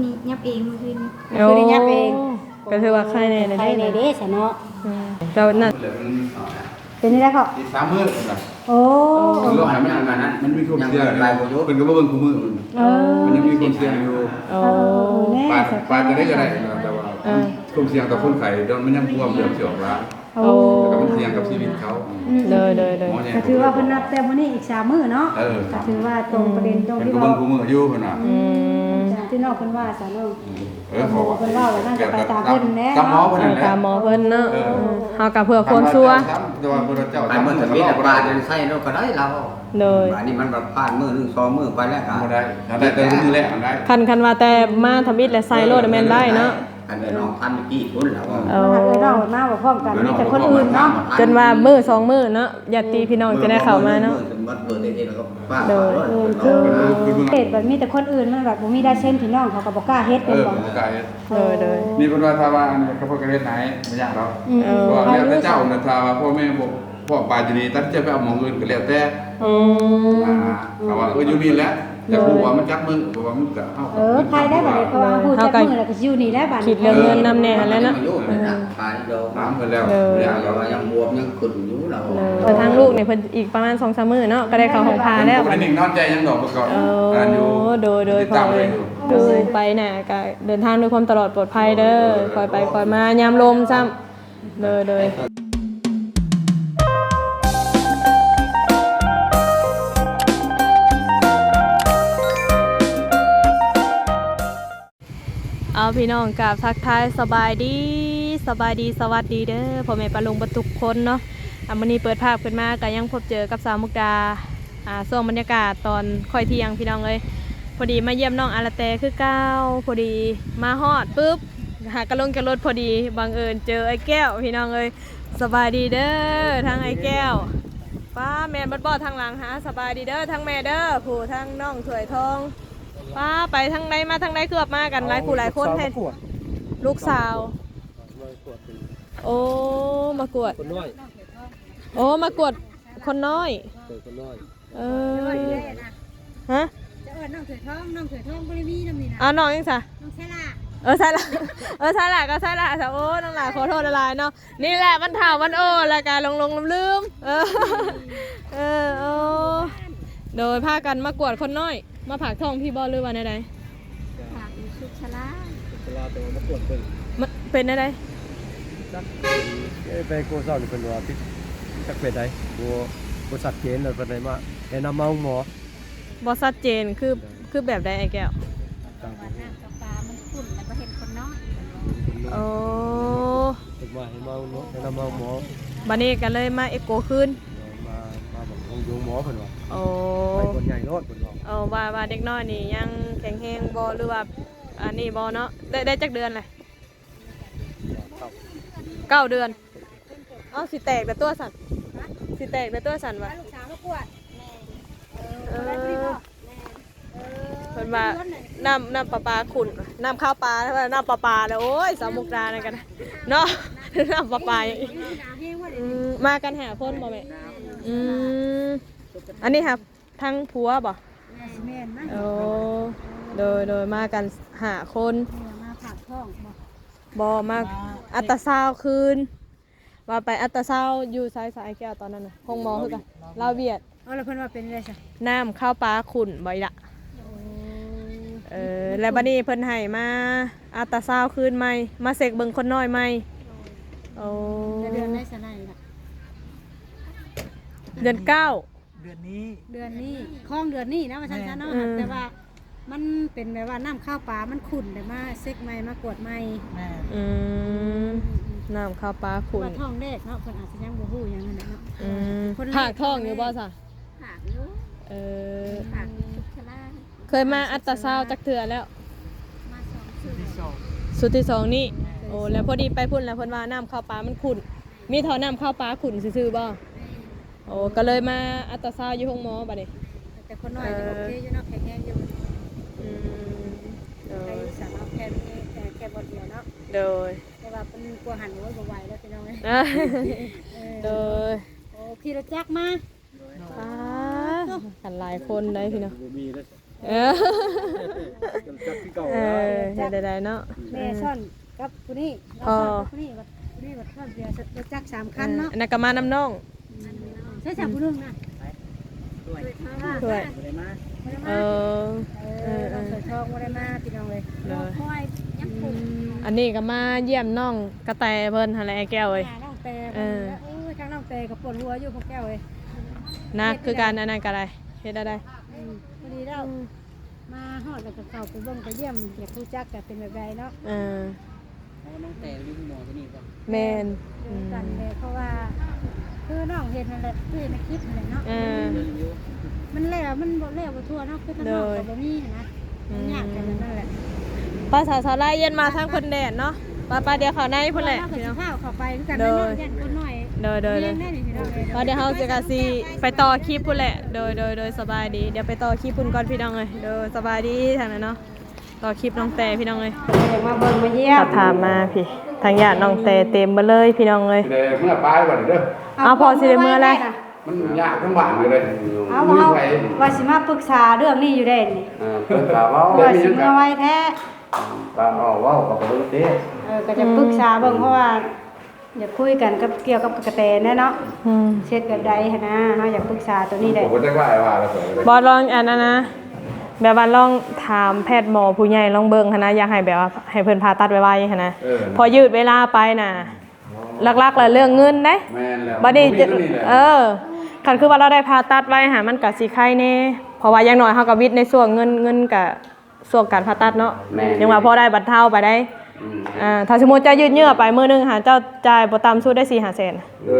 ນີ້ ຍັບເອງມື້ຄືນນີ້. ໂອ້ ຄືໄດ້ຍັບເອງ ກໍຖືວ່າໄຄແດ່ເດ້ ໄຄແດ່ເດ້ຊະເນາະ. ອືມ ເຈົ້ານັ້ນ ເປັນໄດ້ເພາະອີກສາມມື້ນະ. ໂອ້ ມັນມີຄວາມສ່ຽງຢູ່ ເພິ່ນກໍບໍ່ເບິ່ງຄູ່ມື້. ເອີ ມັນຍັງມີຄວາມສ່ຽງຢູ່. ໂອ້ ເອີ ເອີ ເອີ ແນ່ ປານ ປານຈະໄດ້ກໍໄດ້ນະ ແຕ່ວ່າ ເອີ ຄວາມສ່ຽງຕໍ່ຄົນໄຂ້ ດອນມັນຍັງບວມ ເຫຼືອຊິອອກຫຼາຍ. ໂອ້ ແລ້ວກໍມັນສ່ຽງກັບຊີວິດເຂົາ. ອືມ ໂດຍ ໂດຍ ໂດຍ ໝໍໃຫຍ່ ກໍຖືວ່າເພິ່ນນັບແຕ່ມື້ນີ້ອີກສາມມື້ເນາະ. ເອີ ກໍຖືວ່າຕົງປະເດັນ ອືມ ຕົງທີ່ວ່າ ເພິ່ນກໍເບິ່ງຄູ່ມື້ຢູ່ເພິ່ນວ່າ. ອືມ ທີ່ນ້ອງເພິ່ນວ່າຊະເນາະ. ອືມ ເອີ ເພິ່ນເວົ້າແລ້ວ ມັນກໍໄປຕາມເພິ່ນແຫຼະ ຕາມໝໍເພິ່ນນັ້ນແຫຼະ. ເອີ ຕາມໝໍເພິ່ນເນາະ. ເອີ ເອີ ເຮົາກໍເພື່ອຄວາມຊົວ ແຕ່ວ່າເພິ່ນເຈົ້າໄປເບິ່ງທະບຽນບ້ານໃສ່ໂລດກໍໄດ້ລາວ. ໂດຍ ອັນນີ້ມັນແບບຜ່ານມື້ໜຶ່ງສອງມື້ໄປແລ້ວກໍບໍ່ໄດ້ ໄດ້ແຕ່ມື້ແລກໄດ້. ຄັນ ຄັນວ່າແຕ່ມາທຳອິດແລ້ວໃສ່ໂລດແມ່ນໄດ້ເນາະ. ອັນເອື້ອຍນ້ອງທັນກີ້ພຸ້ນລະ. ເອີ ເອື້ອຍນ້ອງມາບໍ່ພ້ອມກັນ ມີແຕ່ຄົນອື່ນເນາະ ຈົນວ່າມື້ສອງມື້ເນາະ ຍາດຕິພີ່ນ້ອງຈະໄດ້ເຂົ້າມາເນາະ. ໂດຍ ເອີ ເອີ ເຫດແບບມີແຕ່ຄົນອື່ນ ມັນແບບບໍ່ມີລາຍເຊັນພີ່ນ້ອງເຂົາກໍບໍ່ກ້າເຮັດ. ເອີ ບໍ່ກ້າເຮັດ. ໂດຍ ໂດຍ ນີ້ເພິ່ນວ່າຖ້າວ່າອັນນີ້ກໍເພິ່ນກໍເຮັດໃຫ້ ບໍ່ຍາກດອກ. ອືມ ເອີ ກໍແລ້ວແຕ່ເຈົ້ານະ ຖ້າວ່າພໍ່ແມ່ບໍ່ພ້ອມປານນີ້ ຕັດສິນໃຈໄປເອົາໝ່ອງອື່ນກໍແລ້ວແຕ່. ອືມ ອ່າ ເພາະວ່າ ເອີ ຢູ່ນີ້ແຫຼະ ຢາກຮູ້ວ່າມັນຈັກມື້ ເພາະວ່າມັນກະ ເຮົາ ເອີ ໄປໄດ້ບັດນີ້ ເພາະວ່າຮູ້ຈັກມື້ແລ້ວກໍຊິຢູ່ນີ້ແຫຼະບັດນີ້. ຄິດເລື່ອງເງິນນຳແດ່ຫັ້ນແຫຼະເນາະ. ເອີ ຖາມເພິ່ນແລ້ວ ເອີ ເພິ່ນວ່າຍັງບວມຍັງຂຶ້ນຢູ່ລະ. ເອີ ທາງລູກນີ້ເພິ່ນອີກປະມານສອງສາມມື້ເນາະ ກໍໄດ້ເຂົ້າຫ້ອງຜ່າແລ້ວ. ບໍ່ໄດ້ນິ່ງນອນໃຈຫຍັງດອກ ເພາະກໍ ເອີ ອັນນັ້ນຢູ່. ໂດຍ ໂດຍ ພໍ່ເອີຍ ຕິດຕາມເບິ່ງຢູ່. ໂດຍ ໄປໜ້າກໍເດີນທາງດ້ວຍຄວາມຕະຫຼອດປອດໄພເດີ ຄ່ອຍໄປຄ່ອຍມາ ຍາມລົມຊ້ຳ. ໂດຍ ໂດຍ ເອົາ ພີ່ນ້ອງ ກາບທັກທາຍສະບາຍດີ ສະບາຍດີ ສະຫວັດດີເດີ ພໍ່ແມ່ປ້າລຸງເບິດທຸກຄົນເນາະ. ອ່າ ມື້ນີ້ເປີດພາບຂຶ້ນມາກໍຍັງພົບເຈີກັບສາວມຸກດາ ອ່າ ຊ່ວງບັນຍາກາດຕອນຂ້ອຍທ່ຽງ ພີ່ນ້ອງເອີຍ. ພໍດີມາຢ້ຽມນ້ອງອາລາແຕຄືເກົ່າ ພໍດີມາຮອດປຶບ ຫາກະລົງຈາກລົດພໍດີ ບັງເອີນເຈີອ້າຍແກ້ວ ພີ່ນ້ອງເອີຍ. ສະບາຍດີເດີ ທາງອ້າຍແກ້ວ. ປ້າ ແມ່ນເບິດບໍ່ທາງຫຼັງ? ຫາ ສະບາຍດີເດີ ທາງແມ່ເດີ ຜູ້ ທາງນ້ອງຖ້ວຍທອງ. ປ້າ ໄປທາງໃດມາທາງໃດ ຄືວ່າມາກັນຫຼາຍຄູ່ຫຼາຍຄົນແທ້? ລູກສາວ ມາກວດເປັນ ໂອ້ ມາກວດຄົນນ້ອຍ. ໂອ້ ມາກວດຄົນນ້ອຍ. ເອີ ຄົນນ້ອຍ. ເອີ ນ້ອຍເດ້ນະ. ຮະ? ຈະເອີ້ນນ້ອງຖ້ວຍທອງ ນ້ອງຖ້ວຍທອງບໍ່ໄດ້ມີນຳນີ້ນະ. ອ້າວ ນ້ອງຫຍັງຊະ? ນ້ອງສາລາ. ເອີ ສາລາ ເອີ ສາລາກໍສາລາຊະ. ໂອ້ ນ້ອງຫຼ້າ ຂໍໂທດຫຼາຍໆເນາະ. ນີ້ແຫຼະ ມັນເຖົ້າມັນໂອ ແລ້ວກໍຫຼົງໆລືມໆ. ເອີ ເອີ ໂອ້ ໂດຍ ພາກັນມາກວດຄົນນ້ອຍ ມາຝາກທ້ອງພີ້ບໍ່ ຫຼືວ່າແນວໃດ? ຝາກຢູ່ສຸກສາລາ. ສຸກສາລາ ແຕ່ວ່າມາກວດເບິ່ງ. ມາ ເປັນແນວໃດ? ຈັກ ເອີ ໄປໂກເຊົານີ້ເພິ່ນວ່າຕິດ ຈັກເປັນໃດ ບໍ່ ບໍ່ຊັດເຈນ ແລ້ວເພິ່ນໄດ້ມາແນະນຳມາໂຮງໝໍ. ບໍ່ຊັດເຈນ ຄື ຄືແບບໃດອ້າຍແກ້ວ? ວ່ານ້ຳປະປາມັນຂຸ້ນ ແລ້ວບໍ່ເຫັນຄົນນອນ. ໂອ້ ເພິ່ນວ່າໃຫ້ມາເນາະ ໃຫ້ນຳມາໂຮງໝໍ. ບັດນີ້ກໍເລີຍມາເອັກໂກຄືນ. ມາ ມາບຳລຸງໂຮງໝໍເພິ່ນວ່າ. ໂອ້ ໄປບ່ອນໃຫຍ່ໂລດເພິ່ນວ່າ. ເອີ ວ່າ ວ່າເດັກນ້ອຍນີ້ຍັງແຂງແຮງບໍ່ ຫຼືວ່າອັນນີ້ບໍ່ເນາະ? ໄດ້ ໄດ້ຈັກເດືອນແລ້ວ? ເກົ້າ ເກົ້າເດືອນ. ເອົ້າ ຊິແຕກແລ້ວຕົວະຊັ້ນ ຊິແຕກແລ້ວຕົວະຊັ້ນວ່າ. ພາລູກສາວມາກວດ. ແມ່ນ. ເອີ ເອີ ເພິ່ນວ່ານ້ຳ ນ້ຳປະປາຂຸ້ນ ນ້ຳຄາວປາ ນ້ຳປະປາແລ້ວ. ໂອ້ຍ ສາວມຸກດານັ້ນກັນເນາະ ນ້ຳປະປາ. ອືມ ມາກັນຫ້າຄົນບໍ່ແມ່? ອືມ ອັນນີ້ຫາທັງຜົວບໍ່? ແມ່ນ ແມ່ນ. ໂອ້ ໂດຍ ໂດຍ ມາກັນຫ້າຄົນ. ເອີ ມາຝາກທ້ອງບໍ່? ບໍ່ ມາ ມາອັນຕາຊາວຄືນ. ວ່າໄປອັນຕາຊາວຢູ່ໃສ ສາຍແກ້ວ ຕອນນັ້ນນະ? ໂຮງໝໍຄືກັນ ລາວວຽດ. ເອົາ ແລ້ວເພິ່ນວ່າເປັນແນວໃດຊະ? ນ້ຳຄາວປາຂຸ້ນບໍ່ອີ່ຫຼະ. ໂອ້ ເອີ ແລ້ວບັດນີ້ເພິ່ນໃຫ້ມາອັນຕາຊາວຄືນໃໝ່ ມາເຊັກເບິ່ງຄົນນ້ອຍໃໝ່. ໂອ້ ແລ້ວເດືອນໃດຊະນະ? ເດືອນເກົ້າ. ເດືອນນີ້ ເດືອນນີ້ ຂອງເດືອນນີ້ນະ ວ່າຊັ້ນຊະເນາະ. ແມ່ນ. ອືມ ແຕ່ວ່າມັນເປັນແບບວ່ານ້ຳຄາວປາມັນຂຸ້ນ ແລ້ວມາເຊັກໃໝ່ ມາກວດໃໝ່. ແມ່ນ. ອືມ ອືມ ອືມ ນ້ຳຄາວປາຂຸ້ນ ວ່າທ້ອງແລກເນາະ ເພິ່ນອາດຈະຍັງບໍ່ຮູ້ຫຍັງຫັ້ນແຫຼະເນາະ. ອືມ ເອີ ເພິ່ນ ຝາກທ້ອງຢູ່ບໍ່ຊະ? ຝາກຢູ່. ເອີ ຝາກຢູ່ສຸກສາລາ. ເຄີຍມາອັນຕາຊາວຈັກເທື່ອແລ້ວ? ມາສອງເທື່ອ. ຊຸດທີສອງນີ້. ໂອ້ ແລ້ວພໍດີໄປພຸ້ນ ແລ້ວເພິ່ນວ່ານ້ຳຄາວປາມັນຂຸ້ນ ມີທໍ່ນ້ຳຄາວປາຂຸ້ນຊື່ໆບໍ່? ແມ່ນ. ໂອ້ ກໍເລີຍມາອັນຕາຊາວຢູ່ໂຮງໝໍບັດນີ້. ແຕ່ຄົນນ້ອຍນີ້ ເອີ ໂອເຄຢູ່ເນາະ ແຂງແຮງຢູ່. ອືມ ໂດຍ ໄປຢູ່ສາເນາະ ແຄ່ ແຄ່ ແຄ່ບ່ອນດຽວເນາະ. ໂດຍ ແຕ່ວ່າເພິ່ນກວ່າຫັ້ນ ໂອ້ຍ ບໍ່ໄຫວແລ້ວພີ່ນ້ອງເອີຍ. ເອີ ໂດຍ ໂອ້ ຂີ່ລົດຈັກມາ. ປ້າ ກັນຫຼາຍຄົນໄດ໋ພີ່ນ້ອງ. ບໍ່ມີເດ້. ເອີ ຈັກຄືເກົ່າ ເອີ ແລ້ວ ເຮັດໄດ້ເນາະ ແມ່ຊ້ອນກັບຜູ້ນີ້ ເອີ ລາວຊ້ອນກັບຜູ້ນີ້ ບັດຜູ້ນີ້ບັດຊ້ອນເບຍລົດຈັກສາມຄັນເນາະ ເອີ ອັນນັ້ນກໍມານຳນ້ອງ ໃຊ້ສາມຜູ້ໜຶ່ງນະ ດ້ວຍ ດ້ວຍ ບໍ່ໄດ້ມາ ບໍ່ໄດ້ມາ ເອີ ເອີ ເອີ ນ້ອງສາຍທອງບໍ່ໄດ້ມາ ພີ່ນ້ອງເອີຍ ໂດຍ ຄອຍຍັງ ອືມ ອັນນີ້ກໍມາຢ້ຽມນ້ອງກະແຕເພິ່ນຫັ້ນແຫຼະ ແກ້ວເອີຍ ຫານ້ອງແຕ ເອີ ເອີ ທາງນ້ອງແຕກໍປວດຫົວຢູ່ພວກແກ້ວເອີຍ ໜັກຄືກັນ ອັນນັ້ນກໍໄດ້ ເຮັດແນວໃດ ອືມ ພໍດີແລ້ວ ອືມ ມາຮອດແລ້ວກໍເຂົ້າໄປເບິ່ງໄປຢ້ຽມ ຢາກຮູ້ຈັກກະເປັນແບບໃດເນາະ ເອີ ເພາະວ່ານ້ອງແຕຢູ່ໂຮງໝໍຕົວນີ້ບໍ່ ແມ່ນ ຢູ່ນຳກັນແຫຼະ ອືມ ເພາະວ່າຄືນ້ອງເຫັນຫັ້ນແຫຼະ ຄືເຫັນໃນຄລິບຫັ້ນແຫຼະເນາະ ເອີ ມັນແລ້ວ ມັນບໍ່ແລ້ວບໍ່ທົ່ວເນາະ ຄືທາງນອກ ໂດຍ ກໍບໍ່ມີຫັ້ນນະ ອືມ ມັນຍາກກັນນັ້ນແຫຼະ ໄປສາວ ສາວລາຍ ຢ້ານມາທາງເພິ່ນແດດເນາະ ໄປໆ ດຽວເຂົ້າໃນພຸ້ນແຫຼະ ເຮົາກໍຊິພາເຂົ້າໄປຄືກັນ ໂດຍ ເນາະ ຢ້ານຄົນນ້ອຍ ໂດຍ ໂດຍ ແມ່ນໄດ້ນີ້ພີ່ນ້ອງເອີຍ ເອີ ດຽວເຮົາຈະກະຊິໄປຕໍ່ຄລິບພຸ້ນແຫຼະ ໂດຍ ໂດຍ ໂດຍ ສະບາຍດີ ດຽວໄປຕໍ່ຄລິບພຸ້ນກ່ອນພີ່ນ້ອງເອີຍ ໂດຍ ສະບາຍດີທາງນັ້ນເນາະ ຕໍ່ຄລິບນ້ອງແຕພີ່ນ້ອງເອີຍ ຢາກມາເບິ່ງມາຢ້ຽມ ກໍຖາມມາພີ້ ທາງຍາດນ້ອງແຕເຕັມເບິດເລີຍພີ່ນ້ອງເອີຍ ຊິໄດ້ເມືອປາຍບັດນີ້ເດີ ເອົາ ເອົາ ພໍ່ຊິໄດ້ເມືອແລ້ວ ມັນຍາກທາງບ້ານຢູ່ເດ້ ເອົາ ເຮົາວ່າຊິມາປຶກສາເລື່ອງນີ້ຢູ່ເດ້ນີ້ ເອີ ເພິ່ນກໍເວົ້າ ວ່າຊິເມືອໄວແທ້ ອືມ ກໍເວົ້າ ເວົ້າກັບເພິ່ນຕິ ເອີ ກໍຈະປຶກສາເບິ່ງ ອືມ ເພາະວ່າຢາກຄຸຍກັນກັບ ກ່ຽວກັບກະແຕແດ່ເນາະ ອືມ ເຮັດແບບໃດຫັ້ນນະ ເຮົາຢາກປຶກສາໂຕນີ້ແຫຼະ ບໍ່ຈັກວ່າ ວ່າແລ້ວ ບໍ່ລອງອັນນັ້ນນະ ແບບວ່າລອງຖາມແພດໝໍຜູ້ໃຫຍ່ລອງເບິ່ງຫັ້ນນະ ຢາກໃຫ້ແບບວ່າໃຫ້ເພິ່ນຜ່າຕັດໄວໆຫັ້ນນະ ເອີ ພໍຍືດເວລາໄປນະ ຫຼັກໆ ແລ້ວເລື່ອງເງິນເດ້ ແມ່ນແລ້ວ ບັດນີ້ ເອີ ຄັນຄືວ່າລາວໄດ້ຜ່າຕັດໄວຫັ້ນ ມັນກະຊິໄຄແດ່ ເພາະວ່າຢ່າງໜ້ອຍເຮົາກະວິດໃນຊ່ວງເງິນ ເງິນກະຊ່ວງການຜ່າຕັດເນາະ ແມ່ນ ຍັງວ່າພໍໄດ້ບັນເທົາໄປໄດ໋ ອືມ ອ່າ ຖ້າສົມມຸດເຈົ້າຍືດເຍື້ອໄປມື້ໜຶ່ງຫັ້ນ ເຈົ້າຈ່າຍບໍ່ຕ່ຳສຸດໄດ້ສີ່ຫ້າແສນ ເອີ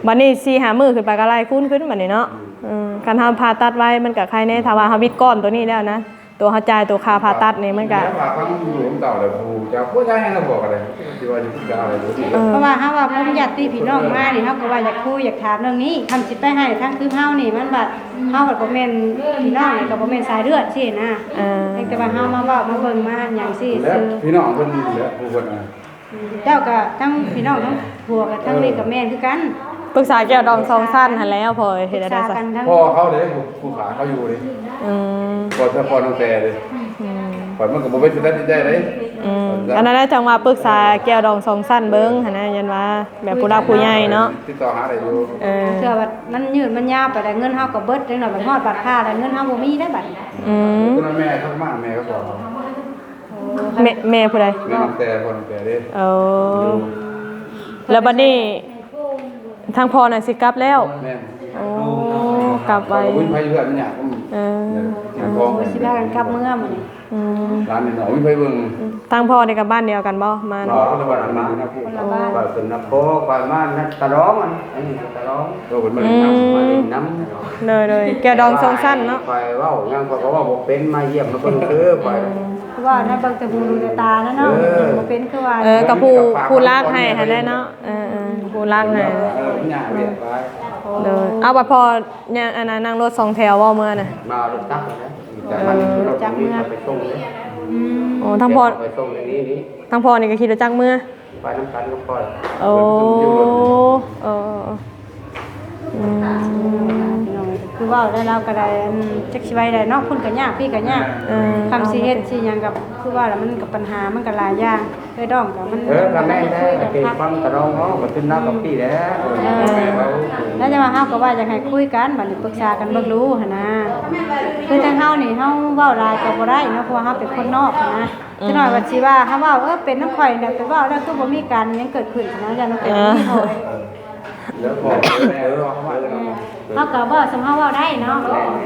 ບັດນີ້ສີ່ຫ້າມື້ຂຶ້ນໄປກະໄລ່ຄູນຂຶ້ນບັດນີ້ເນາະ ອືມ ເອີ ຄັນເຮົາຜ່າຕັດໄວມັນກະໄຄແດ່ ຖ້າວ່າເຮົາວິດກ້ອນໂຕນີ້ແລ້ວນະ ໂຕເຮົາຈ່າຍໂຕຄ່າຜ່າຕັດນີ້ມັນກະ ແລ້ວວ່າຟັງຢູ່ນຳເຈົ້າແລ້ວ ຜູ້ເຈົ້າຜູ້ໃຫຍ່ນະ ບອກກໍໄດ້ ຊິວ່າຢູ່ທີ່ເຈົ້າແລ້ວ ເອີ ເພາະວ່າເຮົາວ່າເພິ່ນຍາດຕິພີ່ນ້ອງມານີ້ ເຮົາກໍວ່າຢາກຄຸຍຢາກຖາມເລື່ອງນີ້ ຄັນຊິໄປໃຫ້ທາງຄືເຮົານີ້ ມັນບັດ ເຮົາບັດບໍ່ແມ່ນພີ່ນ້ອງ ກໍບໍ່ແມ່ນສາຍເລືອດຊີ້ນະ ເອີ ພຽງແຕ່ວ່າເຮົາມາເວົ້າມາເບິ່ງມາຫຍັງຊີ້ຊື່ ພີ່ນ້ອງເພິ່ນນີ້ແຫຼະ ຜູ້ເພິ່ນ ເຈົ້າກໍທັງພີ່ນ້ອງທັງຜົວກໍທັງນີ້ກໍແມ່ນຄືກັນ ປຶກສາແກ້ວດອງສອງຊັ້ນຫັ້ນແຫຼ້ວ ພໍ່ເອີຍ ເຮັດແນວໃດຊະ ພໍ່ເຂົາເດ້ ຜູ້ ຜູ້ຂ້າເຂົາຢູ່ເດ້ ອືມ ພໍ່ ພໍ່ນ້ອງແຕເດ້ ອືມ ຂ້ອຍມັນກໍບໍ່ເປັນຊິຕັດສິນໃຈເດ້ ອືມ ອັນນັ້ນແຫຼະ ຈັ່ງວ່າປຶກສາແກ້ວດອງສອງຊັ້ນເບິ່ງຫັ້ນນະ ຢ້ານວ່າແບບຜູ້ຫຼັກຜູ້ໃຫຍ່ເນາະ ຕິດຕໍ່ຫາໄດ້ຢູ່ ເອີ ເທື່ອວ່າມັນຍືດມັນຍາວໄປແລ້ວ ເງິນເຮົາກໍເບິດ ຈັກໜ້ອຍບັດຮອດບັດພາແລ້ວ ເງິນເຮົາບໍ່ມີໄດ້ບັດ ອືມ ຕອນນັ້ນແມ່ເຂົາມາ ແມ່ເຂົາບອກ ແມ່ ແມ່ຜູ້ໃດ ແມ່ນ້ອງແຕ ພໍ່ນ້ອງແຕເດ້ ໂອ້ ແລ້ວບັດນີ້ທາງພໍ່ນະຊິກັບແລ້ວ ແມ່ນ ໂອ້ ກັບໄວ ໂອ້ຍ ໄປຢູ່ເຮືອນມັນຍາກ ເອີ ໂອ້ ຊິພາກັນກັບເມືອມື້ນີ້ ອືມ ຫຼານນ້ອຍ ໂອ້ຍ ໄປເບິ່ງ ອືມ ທາງພໍ່ນີ້ກັບບ້ານດຽວກັນບໍ່ ມາ ບໍ່ ຄົນລະບ້ານ ຄົນລະບ້ານ ຂ້ອຍຂຶ້ນນະ ພໍ່ຂ້ອຍມານະຕະຫຼອງ ອັນນີ້ຕະຫຼອງ ເອີ ເພິ່ນມາຫຼິ້ນນຳ ອືມ ມາຫຼິ້ນນຳ ໂດຍໆ ແກ້ວດອງສອງຊັ້ນເນາະ ຂ້ອຍເວົ້າຫຍັງຂ້ອຍກໍເວົ້າບໍ່ເປັນ ມາຢ້ຽມມາເບິ່ງຄືຂ້ອຍ ອືມ ຄືວ່ານະ ເບິ່ງແຕ່ຫູດູແຕ່ຕານະເນາະ ເອີ ບໍ່ເປັນຄືວ່າ ເອີ ກໍຜູ້ ຜູ້ລາກໃຫ້ຫັ້ນແຫຼະເນາະ ເອີໆ ຜູ້ລາກໃຫ້ ເອີ ມັນຍາກວຽກຫຼາຍ ໂດຍ ເອົາ ບັດພໍ່ ຍ່າງ ອັນນັ້ນ ນັ່ງລົດສອງແຖວບໍ່ເມືອນະ ມາລົດຈັກນະ ເອີ ລົດຈັກເມືອ ໄປສົ່ງເດ້ ອືມ ໂອ້ ທາງພໍ່ ໄປສົ່ງໃນນີ້ນີ້ ທາງພໍ່ນີ້ກໍຂີ່ລົດຈັກເມືອ ໄປນຳກັນກັບຂ້ອຍ ໂອ້ ເອີໆ ອືມ ພີ່ນ້ອງ ຄືເວົ້າແລ້ວລາວກໍໄດ້ ອັນ ຈັກຊິໄວ້ໃດເນາະ ພຸ້ນກໍຍາກ ພີ້ກໍຍາກ ເອີ ຄຳຊິເຮັດຊິຫຍັງກໍຄືວ່າລະ ມັນກໍປັນຫາມັນກໍຫຼາຍຢ່າງ ເອີ ດອງກໍມັນ ເອີ ກໍແມ່ນແຫຼະ ກໍເປັນຄວາມກະດອງເນາະ ກໍຂຶ້ນນຳກັບພີ້ແຫຼະ ເອີ ແລ້ວແຕ່ວ່າເຮົາກໍວ່າຢາກໃຫ້ຄຸຍກັນ ບັດນີ້ປຶກສາກັນເບິ່ງດູຫັ້ນນະ ຄືທາງເຮົານີ້ເຮົາເວົ້າຫຼາຍກໍບໍ່ໄດ້ເນາະ ເພາະວ່າເຮົາເປັນຄົນນອກຫັ້ນນະ ອືມ ຈັກໜ້ອຍວ່າຊິວ່າເຮົາເວົ້າ ເອີ ເປັນນຳຂ້ອຍແຫຼະ ໄປເວົ້າແລ້ວຄືບໍ່ມີການຫຍັງເກີດຂຶ້ນນະ ຢ້ານມັນເປັນ ເອີ ແລ້ວບອກແມ່ເຮົາວ່າ ເຮົາກໍເວົ້າສ່ຳເຮົາເວົ້າໄດ້ເນາະ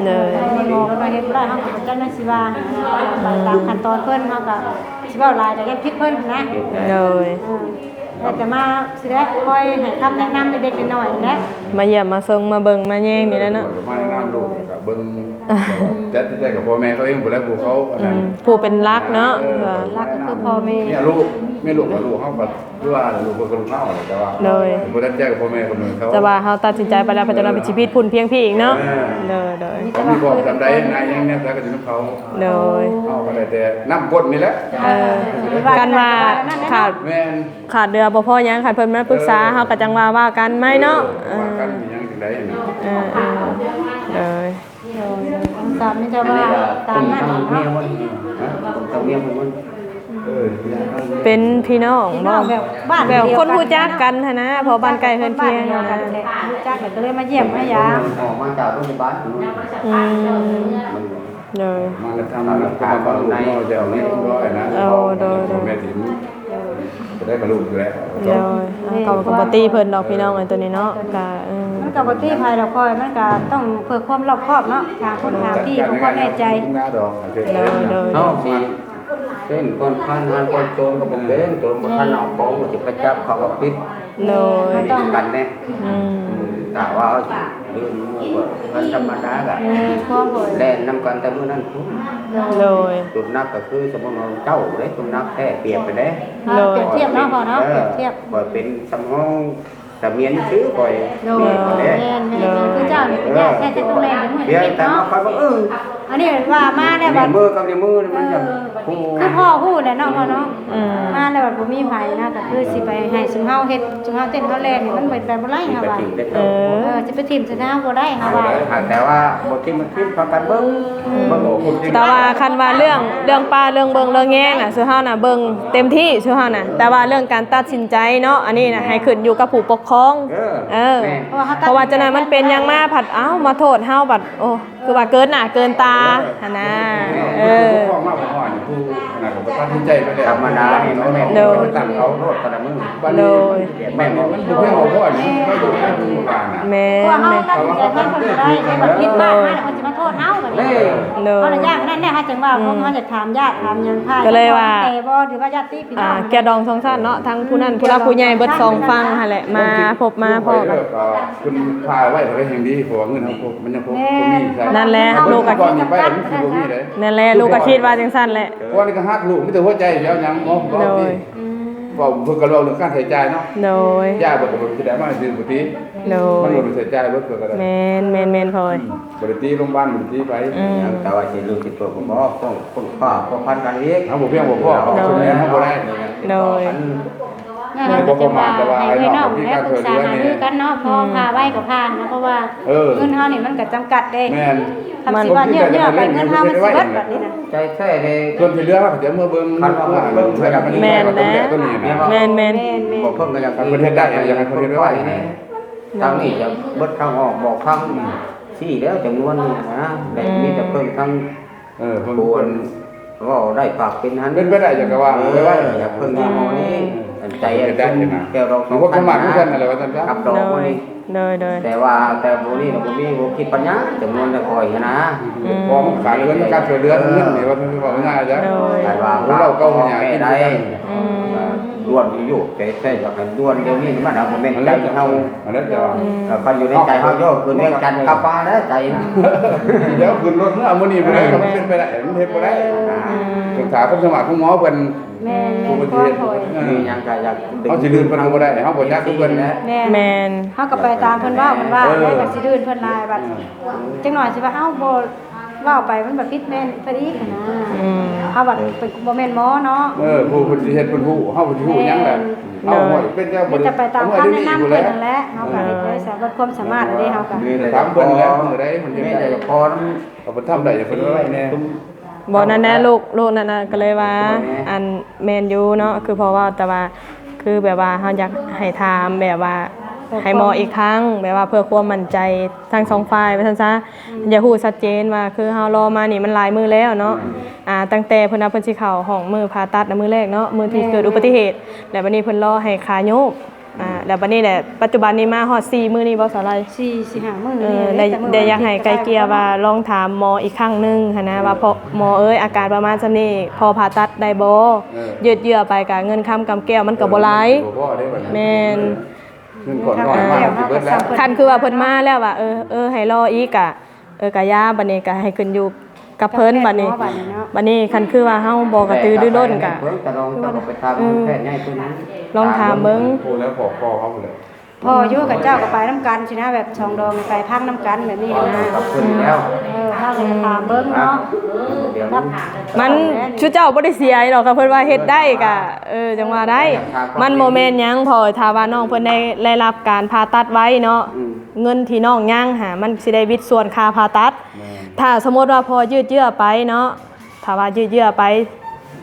ໂດຍ ບອກວ່າເຮັດບໍ່ໄດ້ ເຮົາກໍບໍ່ຈັກແນວຊິວ່າ ອືມ ຕາມຂັ້ນຕອນເພິ່ນ ເຮົາກໍຊິເວົ້າຫຼາຍກໍຢ້ານຜິດເພິ່ນນະ ໂດຍ ເອີ ແຕ່ມາຊິໄດ້ຄອຍໃຫ້ຄຳແນະນຳເລັກໆນ້ອຍໆແຫຼະ ມາຢ້ຽມມາຊົມ ມາເບິ່ງມາແຍງນີ້ແຫຼະເນາະ ມາແນະນຳລູກ ເບິ່ງ ແຕ່ ແຕ່ກັບພໍ່ແມ່ເຂົາເອງພຸ້ນແຫຼະ ຜູ້ເຂົາ ອືມ ຜູ້ເປັນຫຼັກເນາະ ເອີ ຫຼັກກໍຄືພໍ່ແມ່ ເມຍລູກ ເມຍລູກກັບລູກເຮົາກໍຄືວ່າລູກເພິ່ນກໍລູກເຮົາແຫຼະ ແຕ່ວ່າ ໂດຍ ບໍ່ໄດ້ແຈ້ງກັບພໍ່ແມ່ກັບເຂົາ ແຕ່ວ່າເຮົາຕັດສິນໃຈໄປແລ້ວ ເພິ່ນຈະມາເປັນຊີວິດພຸ້ນພຽງພີ້ອີກເນາະ ເອີ ໂດຍໆ ມີຄວາມຈຳໄດ້ນາຍຍັງແນວໃດກໍຢູ່ນຳເຂົາ ໂດຍ ເຮົາກໍໄດ້ແຕ່ນຳກົດນີ້ແຫຼະ ເອີ ກັນວ່າຂາດ ແມ່ນ ຂາດເຫຼືອບໍ່ພໍຫຍັງ ຄັນເພິ່ນມາປຶກສາ ເອີ ເຮົາກໍຈັ່ງວ່າ ວ່າກັນໃໝ່ເນາະ ເອີ ວ່າກັນມີຫຍັງຈັ່ງໃດນະ ເອີໆ ໂດຍ ໂດຍ ກໍມີແຕ່ວ່າຕາມນັ້ນເນາະ ເປັນພີ່ນ້ອງ ພີ່ນ້ອງແບບບ້ານ ແບບຄົນຮູ້ຈັກກັນຫັ້ນນະ ເພາະບ້ານໃກ້ເຮືອນຄຽງ ຮູ້ຈັກ ກໍເລີຍມາຢ້ຽມມາຢາມ ອອກມາຈາກໂຮງພະຍາບານ ອືມ ໂດຍ ມາທຳ ມາທຳ ເອົາ ໂດຍ ໂດຍ ໂດຍ ແມ່ນ ກໍໄດ້ມາລູກຢູ່ແລ້ວ ໂດຍ ເຮົາກໍບໍ່ຕິເພິ່ນດອກພີ່ນ້ອງ ອັນໂຕນີ້ເນາະ ກໍ ເອີ ມັນກໍບໍ່ຕິໃຜດອກ ຂ້ອຍ ມັນກໍຕ້ອງເພື່ອຄວາມລອບຄອບເນາະ ຖາມຄົນຖາມທີ່ ເພື່ອຄວາມແນ່ໃຈ ໂດຍ ໂດຍ ເຮົາຊິເຊັ່ນຄົນພານງານຄົນໂຈນກໍບໍ່ເປັນ ໂຈນບໍ່ທັນເອົາຂອງ ກໍຊິໄປຈັບເຂົາກໍຜິດ ໂດຍ ມັນຕ້ອງກັນແດ່ ອືມ ຖ້າວ່າເຮົາຊິ ຫຼືໝູ່ກໍມັນທຳມະດາກໍ ເອີ ແລ່ນນຳກັນແຕ່ມື້ນັ້ນພຸ້ນ ໂດຍ ໂດຍ ຈຸດໜັກກໍຄື ສົມມຸດວ່າເຈົ້າເດ້ ຈຸດໜັກແທ້ ປຽບໄປເດ້ ໂດຍ ປຽບທຽບເນາະ ພໍ່ເນາະ ເອີ ປຽບທຽບ ຂ້ອຍເປັນສຳຮອງສະໝຽນຊື່ຂ້ອຍ ໂດຍ ແມ່ນ ແມ່ນ ຄືເຈົ້ານີ້ເປັນຍາດແທ້ໆ ຕົວແມ່ນເປັນຜູ້ເຮັດເນາະ ຂ້ອຍວ່າ ເອີ ອັນນີ້ວ່າມາແລ້ວ ແມ່ນ ວ່າມືກັບໃນມືນີ້ມັນຈະ ເອີ ຄືພໍ່ຮູ້ແຫຼະເນາະ ພໍ່ເນາະ ອືມ ມາແລ້ວບໍ່ມີໃຜນະ ກໍຄືຊິໄປໃຫ້ຊຸມເຮົາເຮັດ ຊຸມເຮົາເຕັ້ນເຮົາແລ່ນນີ້ ມັນເປັນໄປບໍ່ໄດ້ ເຮົາວ່າ ເອີ ເອີ ຊິໄປຖິ້ມໃສ່ເຮົາບໍ່ໄດ້ ເຮົາວ່າ ແຕ່ວ່າບໍ່ຖິ້ມມັນຖິ້ມ ພາກັນເບິ່ງ ອືມ ເບິ່ງອອກຄົນຈິງ ແຕ່ວ່າຄັນວ່າເລື່ອງ ເລື່ອງປ່າ ເລື່ອງເບິ່ງເລື່ອງແຍງນະ ຊຸມເຮົານະເບິ່ງເຕັມທີ່ ຊຸມເຮົານະ ແຕ່ວ່າເລື່ອງການຕັດສິນໃຈເນາະ ອັນນີ້ນະ ໃຫ້ຂຶ້ນຢູ່ກັບຜູ້ປົກຄອງ ເອີ ເອີ ແມ່ນ ເພາະວ່າເຈົ້ານັ້ນມັນເປັນຫຍັງມາ ພັດ ເອົ້າ ມາໂທດເຮົາ ບັດ ໂອ້ ຄືວ່າເກີນໜ້າເກີນຕາຫັ້ນນະ ເອີ ຜູ້ປົກຄອງມາບໍ່ຮອດນີ້ ຜູ້ນັ້ນກໍບໍ່ຕັດສິນໃຈໄປແລ້ວ ທຳມະດານີ້ມັນແມ່ນ ໂດຍ ຕັ້ງເອົາໂລດແຕ່ລະມື້ ໂດຍ ແມ່ນບໍ່ ມັນບໍ່ພຽງພໍນີ້ ເຮົາຢູ່ໃນໝູ່ບ້ານນະ ແມ່ນ ພວກເຮົາຕັດສິນໃຈທາງເພິ່ນບໍ່ໄດ້ ເພິ່ນຄິດມາກມາແລ້ວເພິ່ນຊິມາໂທດເຮົາບັດນີ້ ໂດຍ ເຮົາລະຢ້ານນັ້ນແຫຼະ ເຮົາຈຶ່ງວ່າ ອືມ ພວກເຮົາຢາກຖາມຍາດຖາມຫຍັງ ພາ ກໍເລີຍວ່າ ແຕ່ບໍ່ ຫຼືວ່າຍາດຕິພີ່ນ້ອງ ອ່າ ແກ້ວດອງສອງຊັ້ນເນາະ ທັງຜູ້ນັ້ນ ອືມ ຜູ້ຫຼັກຜູ້ໃຫຍ່ເບິດສອງຝັ່ງຫັ້ນແຫຼະ ມາພົບມາພໍ້ກັນ ເພິ່ນພາໄວ້ກໍແຮງດີ ເພາະວ່າເງິນເຮົາກໍຍັງດີ ເພາະວ່າເງິນເຮົາບໍ່ມີໃຊ້ ນັ້ນແຫຼະ ລູກກໍຄິດ ນັ້ນແຫຼະ ລູກກໍຄິດວ່າຈັ່ງຊັ້ນແຫຼະ ເພາະວ່ານີ້ກໍຮັກລູກ ມີແຕ່ຫົວໃຈ ຊິເອົາຫຍັງ ເວົ້າ ເວົ້າຕິ ອືມ ເວົ້າ ເພິ່ນກໍເວົ້າເລື່ອງການໃຊ້ຈ່າຍເນາະ ໂດຍ ຢາເບິດກໍບໍ່ໄດ້ມາຊື້ບໍ່ຕິ ໂດຍ ມັນບໍ່ໄດ້ໃຊ້ຈ່າຍເບິດກໍໄດ້ ແມ່ນ ແມ່ນໆ ພໍ່ເອີຍ ອືມ ບໍ່ໄດ້ຕີໂຮງບານ ບໍ່ໄດ້ຕີໃຜ ອືມ ແຕ່ວ່າຊິລູກຊິຕົວກໍບໍ່ ຕ້ອງຄົ້ນຄວ້າພົວພັນກັນອີກ ເຮົາບໍ່ພຽງພໍ ໂດຍ ເຮົາບໍ່ໄດ້ ໂດຍ ແມ່ນ ບໍ່ປະມາດ ແຕ່ວ່າໃຫ້ເອື້ອຍນ້ອງໄດ້ປຶກສາຫາລືກັນເນາະ ພໍພາໄວກໍພາເນາະ ເພາະວ່າ ເອີ ເງິນເຮົານີ້ມັນກໍຈຳກັດເດ້ ແມ່ນ ຄັນຊິວ່າຍືດເຍື້ອໄປເງິນເຮົາມັນຊິເບິດບັດນີ້ນະ ໃຈແທ້ເດ້ ສ່ວນທີ່ເຫຼືອເຮົາກໍຈະເມືອເບິ່ງ ຄັນວ່າເບິ່ງ ແມ່ນແຫຼະ ຕົວນີ້ນະ ແມ່ນໆ ບໍ່ເພິ່ນກໍຢາກ ເພິ່ນເຮັດໄດ້ ຢາກໃຫ້ເພິ່ນເຮັດໄວໆ ທາງນີ້ຈະເບິດທາງອອກ ບອກທາງຊີ້ແລ້ວ ຈຳນວນນີ້ນະ ແບບ ອືມ ມີແຕ່ເພິ່ນທາງ ເອີ ເພິ່ນ ຄວນເວົ້າໄດ້ປາກເປັນຫັ້ນ ເປັນໄປໄດ້ ຢາກກະວ່າ ເອີ ໄວ້ ຢາກເພິ່ນມີໝໍນີ້ ອັນໃຈອັນຊຸ່ມແກ້ວດອກ ມີຄວາມສາມາດຄືກັນຫັ້ນແຫຼະ ວ່າຊັ້ນຊະ ກັບດອກ ໂດຍ ນີ້ ໂດຍ ໂດຍ ແຕ່ວ່າແຕ່ບໍ່ນີ້ລະບໍ່ມີ ບໍ່ຄິດປັນຍາ ຈຳນວນແຕ່ຂ້ອຍຫັ້ນນະ ອືມ ຂອງຂາຍເງິນ ການຊ່ວຍເຫຼືອເງິນນີ້ ວ່າເວົ້າງ່າຍໆ ໂດຍ ແຕ່ວ່າເຮົາເວົ້າເກົ່າຫຍັງກິນໄດ້ ອືມ ດ່ວນຢູ່ ແຕ່ ແຕ່ຢາກໃຫ້ດ່ວນດຽວນີ້ ມັນບໍ່ແມ່ນໃຈເຮົາ ອັນນັ້ນຈະວ່າ ອືມ ຄັນຢູ່ໃນໃຈເຮົາ ໂຍກຂຶ້ນວຽງຈັນກັບມາແລ້ວໃຈ ດຽວຂຶ້ນລົດເມືອມື້ນີ້ບໍ່ໄດ້ ມັນເປັນໄປໄດ້ ມັນເຮັດບໍ່ໄດ້ ອືມ ຕ້ອງຖ້າຄວາມສາມາດຂອງໝໍເພິ່ນ ແມ່ນ ແມ່ນ ຜູ້ເພິ່ນຊິເຮັດ ເອີ ມີຫຍັງກໍຢາກ ເຮົາຊິລື່ນເພິ່ນກໍບໍ່ໄດ້ ເຮົາບໍ່ຈັກຄືເພິ່ນ ແມ່ນ ແມ່ນ ເຮົາກໍໄປຕາມເພິ່ນເວົ້າ ເພິ່ນວ່າ ເອີ ແລ້ວກໍຊິລື່ນເພິ່ນຫຼາຍບັດ ອືມ ຈັກໜ້ອຍຊິວ່າ ເອົ້າ ບໍ່ ເວົ້າໄປມັນບໍ່ຜິດແມ່ນໄປອີກຫັ້ນນະ ອືມ ເຮົາບັດເປັນ ບໍ່ແມ່ນໝໍເນາະ ເອີ ຜູ້ເພິ່ນຊິເຮັດເພິ່ນຮູ້ ເຮົາເພິ່ນຊິຮູ້ຫຍັງແຫຼະ ແມ່ນ ເຮົາ ໂດຍ ເປັນແຕ່ບໍ່ໄດ້ ເຮົາແຕ່ໄປຕາມຄຳແນະນຳເພິ່ນນັ້ນແຫຼະ ເຮົາກໍເຮັດໄດ້ສຳລັບຄວາມສາມາດເດ້ ເຮົາກໍ ຖາມເພິ່ນແຫຼະ ມື້ໃດເພິ່ນເຮັດໄດ້ ເອົາເພິ່ນທຳໄດ້ ເພິ່ນເວົ້າແດ່ ບໍ່ ນັ້ນແຫຼະ ລູກ ລູກນັ້ນນະ ກໍເລີຍວ່າ ອັນ ແມ່ນຢູ່ເນາະ ຄືພໍ່ເວົ້າ ແຕ່ວ່າ ຄືແບບວ່າເຮົາຢາກໃຫ້ຖາມແບບວ່າໃຫ້ໝໍອີກຄັ້ງ ແບບວ່າເພື່ອຄວາມໝັ້ນໃຈທັງສອງຝ່າຍວ່າຊັ້ນຊະ ຢາກຮູ້ຊັດເຈນວ່າ ຄືເຮົາລໍມານີ້ມັນຫຼາຍມື້ແລ້ວເນາະ ອ່າ ຕັ້ງແຕ່ເພິ່ນວ່າເພິ່ນຊິເຂົ້າຫ້ອງມື້ຜ່າຕັດນະ ມື້ແລກເນາະ ມື້ທີ່ເກີດອຸບັດຕິເຫດ ແລ້ວບັດນີ້ເພິ່ນລໍໃຫ້ຂາໂຍກ ອ່າ ແລ້ວບັດນີ້ແຫຼະ ປັດຈຸບັນນີ້ມາຮອດສີ່ມື້ນີ້ບໍ່ ສາວໄລ? ສີ່ ສີ່ຫ້າມື້ ເອີ ນີ້ແຫຼະ ໄດ້ ໄດ້ຢາກໃຫ້ໄກ່ເກ່ຍວ່າລອງຖາມໝໍອີກຄັ້ງໜຶ່ງຫັ້ນນະ ວ່າພໍ່ ໝໍເອີຍ ອາການປະມານສ່ຳນີ້ ພໍຜ່າຕັດໄດ້ບໍ່? ເອີ ຍືດເຍື້ອໄປກະເງິນຄຳກຳແກ້ວມັນກະບໍ່ຫຼາຍ ເອີ ມັນກະບໍ່ພໍເດ້ບັດນີ້ ແມ່ນ ເງິນກ້ອນນ້ອຍມາກ ເອີ ຊິເບິດແລ້ວ ຄັນຄືວ່າເພິ່ນມາແລ້ວວ່າ ເອີ ເອີ ໃຫ້ລໍອີກກະ ເອີ ກະຢ່າ ບັດນີ້ກະໃຫ້ຂຶ້ນຢູ່ ກັບເພິ່ນບັດນີ້ ບັດນີ້ເນາະ ບັດນີ້ຄັນຄືວ່າເຮົາບໍ່ກະຕືລືລົ້ນກະ ແຕ່ກະໄປໃນເພິ່ນ ຕະລອງ ເຈົ້າກໍໄປຖາມ ເອີ ແພດໃຫຍ່ເພິ່ນນັ້ນ ລອງຖາມເບິ່ງ ຜູ້ແລ້ວພໍ ພໍເຮົາພຸ້ນແຫຼະ ພໍຢູ່ ກັບເຈົ້າກໍໄປນຳກັນຊີ້ນະ ແບບສອງດອງໄປພັກນຳກັນແບບນີ້ນະ ກັບເພິ່ນແລ້ວ ເອີ ເຮົາກໍຖາມເບິ່ງເນາະ ມັນ ຊຸເຈົ້າບໍ່ໄດ້ເສຍອີ່ດອກ ຄັນເພິ່ນວ່າເຮັດໄດ້ກະ ເອີ ຈັ່ງວ່າໄດ້ ມັນບໍ່ແມ່ນຫຍັງ ເພາະຖ້າວ່ານ້ອງເພິ່ນໄດ້ ໄດ້ຮັບການຜ່າຕັດໄວເນາະ ອືມ ເງິນທີ່ນ້ອງຍັງຫາ ມັນຊິໄດ້ວິດສ່ວນຄ່າຜ່າຕັດ ແມ່ນ ຖ້າສົມມຸດວ່າພໍຍືດເຍື້ອໄປເນາະ ຖ້າວ່າຍືດເຍື້ອໄປ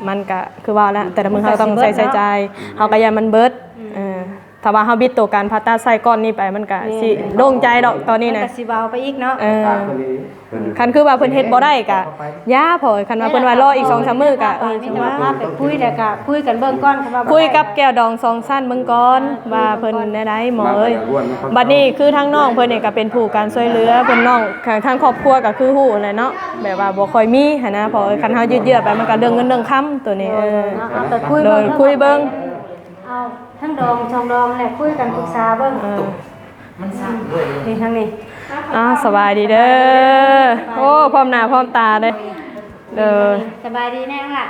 ມັນກະຄືວ່າແຫຼະ ແຕ່ລະມື້ເຮົາຕ້ອງໃຊ້ ກະຊິເບິດເນາະ ໃຊ້ຈ່າຍ ເຮົາກະຢ້ານມັນເບິດ ອືມ ເອີ ຖ້າວ່າເຮົາບິດໂຕການຜ່າຕັດໃສ່ກ້ອນນີ້ໄປ ມັນກະ ແມ່ນ ຊິໂລ່ງໃຈດອກຕອນນີ້ນະ ມັນກະຊິເບົາໄປອີກເນາະ ເອີ ຄັນຄືວ່າເພິ່ນເຮັດບໍ່ໄດ້ກະຢ່າ ເພາະຄັນວ່າເພິ່ນວ່າລໍອີກສອງສາມມື້ກະ ເອີ ຈັ່ງວ່າ ມີແຕ່ວ່າພາໄປຄຸຍ ແລ້ວກະຄຸຍກັນເບິ່ງກ່ອນ ຄັນວ່າບໍ່ໄດ້ ຄຸຍກັບແກ້ວດອງສອງຊັ້ນເບິ່ງກ່ອນ ອ່າ ວ່າເພິ່ນແນວໃດໝໍເອີຍ. ບັດນີ້ຄືທາງນ້ອງເພິ່ນນີ້ກະເປັນຜູ້ການຊ່ວຍເຫຼືອ ເພິ່ນນ້ອງ ທາງຄອບຄົວກະຄືຮູ້ແຫຼະເນາະ ແບບວ່າບໍ່ຄ່ອຍມີຫັ້ນນະ ເພາະຄັນເຮົາຍືດເຍື້ອໄປ ມັນກະເລື່ອງເງິນເລື່ອງຄຳໂຕນີ້ ເອີ ເອີ ເນາະ ເອົາໄປຄຸຍເບິ່ງ ເອີ ເນາະ ເອົາໄປຄຸຍເບິ່ງ ເອົາ ທັງດອງສອງດອງແຫຼະ ຄຸຍກັນປຶກສາເບິ່ງ ເອີ ມັນສັ່ນເລີຍ ນີ້ທາງນີ້ ອ້າວ ສະບາຍດີເດີ ໂອ້ ພ້ອມໜ້າພ້ອມຕາເດີ ໂດຍ ສະບາຍດີແນ່ລະ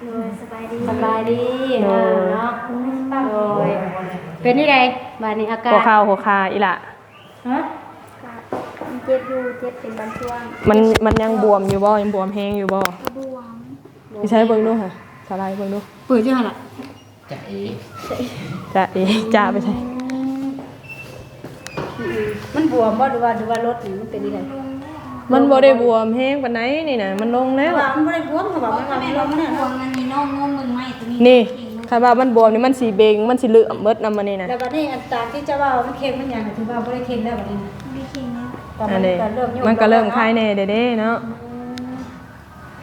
ໂດຍ ສະບາຍດີ ສະບາຍດີ ໂດຍ ເນາະ ໂດຍ ເປັນຈັ່ງໃດບາດນີ້ອາກາດ ຫົວເຂົ່າຫົວຂາອີ່ຫຼ້າ ຮະ ກະເຈັບຢູ່ ເຈັບເປັນບາງຊ່ວງ ມັນ ມັນຍັງບວມຢູ່ບໍ່? ຍັງບວມແຮງຢູ່ບໍ່? ກະບວມ ຢູ່ໃສເບິ່ງດູຫະ ສະໄລເບິ່ງດູ ເປີດຢູ່ຫັ້ນລະ ຈະເອ ຈະເອ ຈະໄປໃສ? ອືມ ມັນບວມບໍ່ ຫຼືວ່າ ຫຼືວ່າລົດນີ້ມັນເປັນຈັ່ງໃດ? ມັນບໍ່ໄດ້ບວມແຮງປານໃດນີ້ນະ ມັນລົງແລ້ວ ເພາະວ່າມັນບໍ່ໄດ້ບວມ ເພາະວ່າມັນວ່າມັນລົງແລ້ວ ບວມອັນນີ້ນ້ອງງົມເບິ່ງໄມ້ໂຕນີ້ ນີ້ ຄັນວ່າມັນບວມນີ້ມັນຊິເບັງ ມັນຊິເຫຼື້ອມເບິດນຳອັນນີ້ນະ ແລ້ວບັດນີ້ອັນຕາມທີ່ເຈົ້າວ່າມັນເຄັ່ງມັນຫຍັງ ຖືວ່າບໍ່ໄດ້ເຄັ່ງແລ້ວບັດນີ້ນະ ບໍ່ໄດ້ເຄັ່ງແລ້ວ ມັນກະເລີ່ມໂຍກ ອັນນີ້ ມັນກະເລີ່ມຄາຍແດ່ເດ້ເນາະ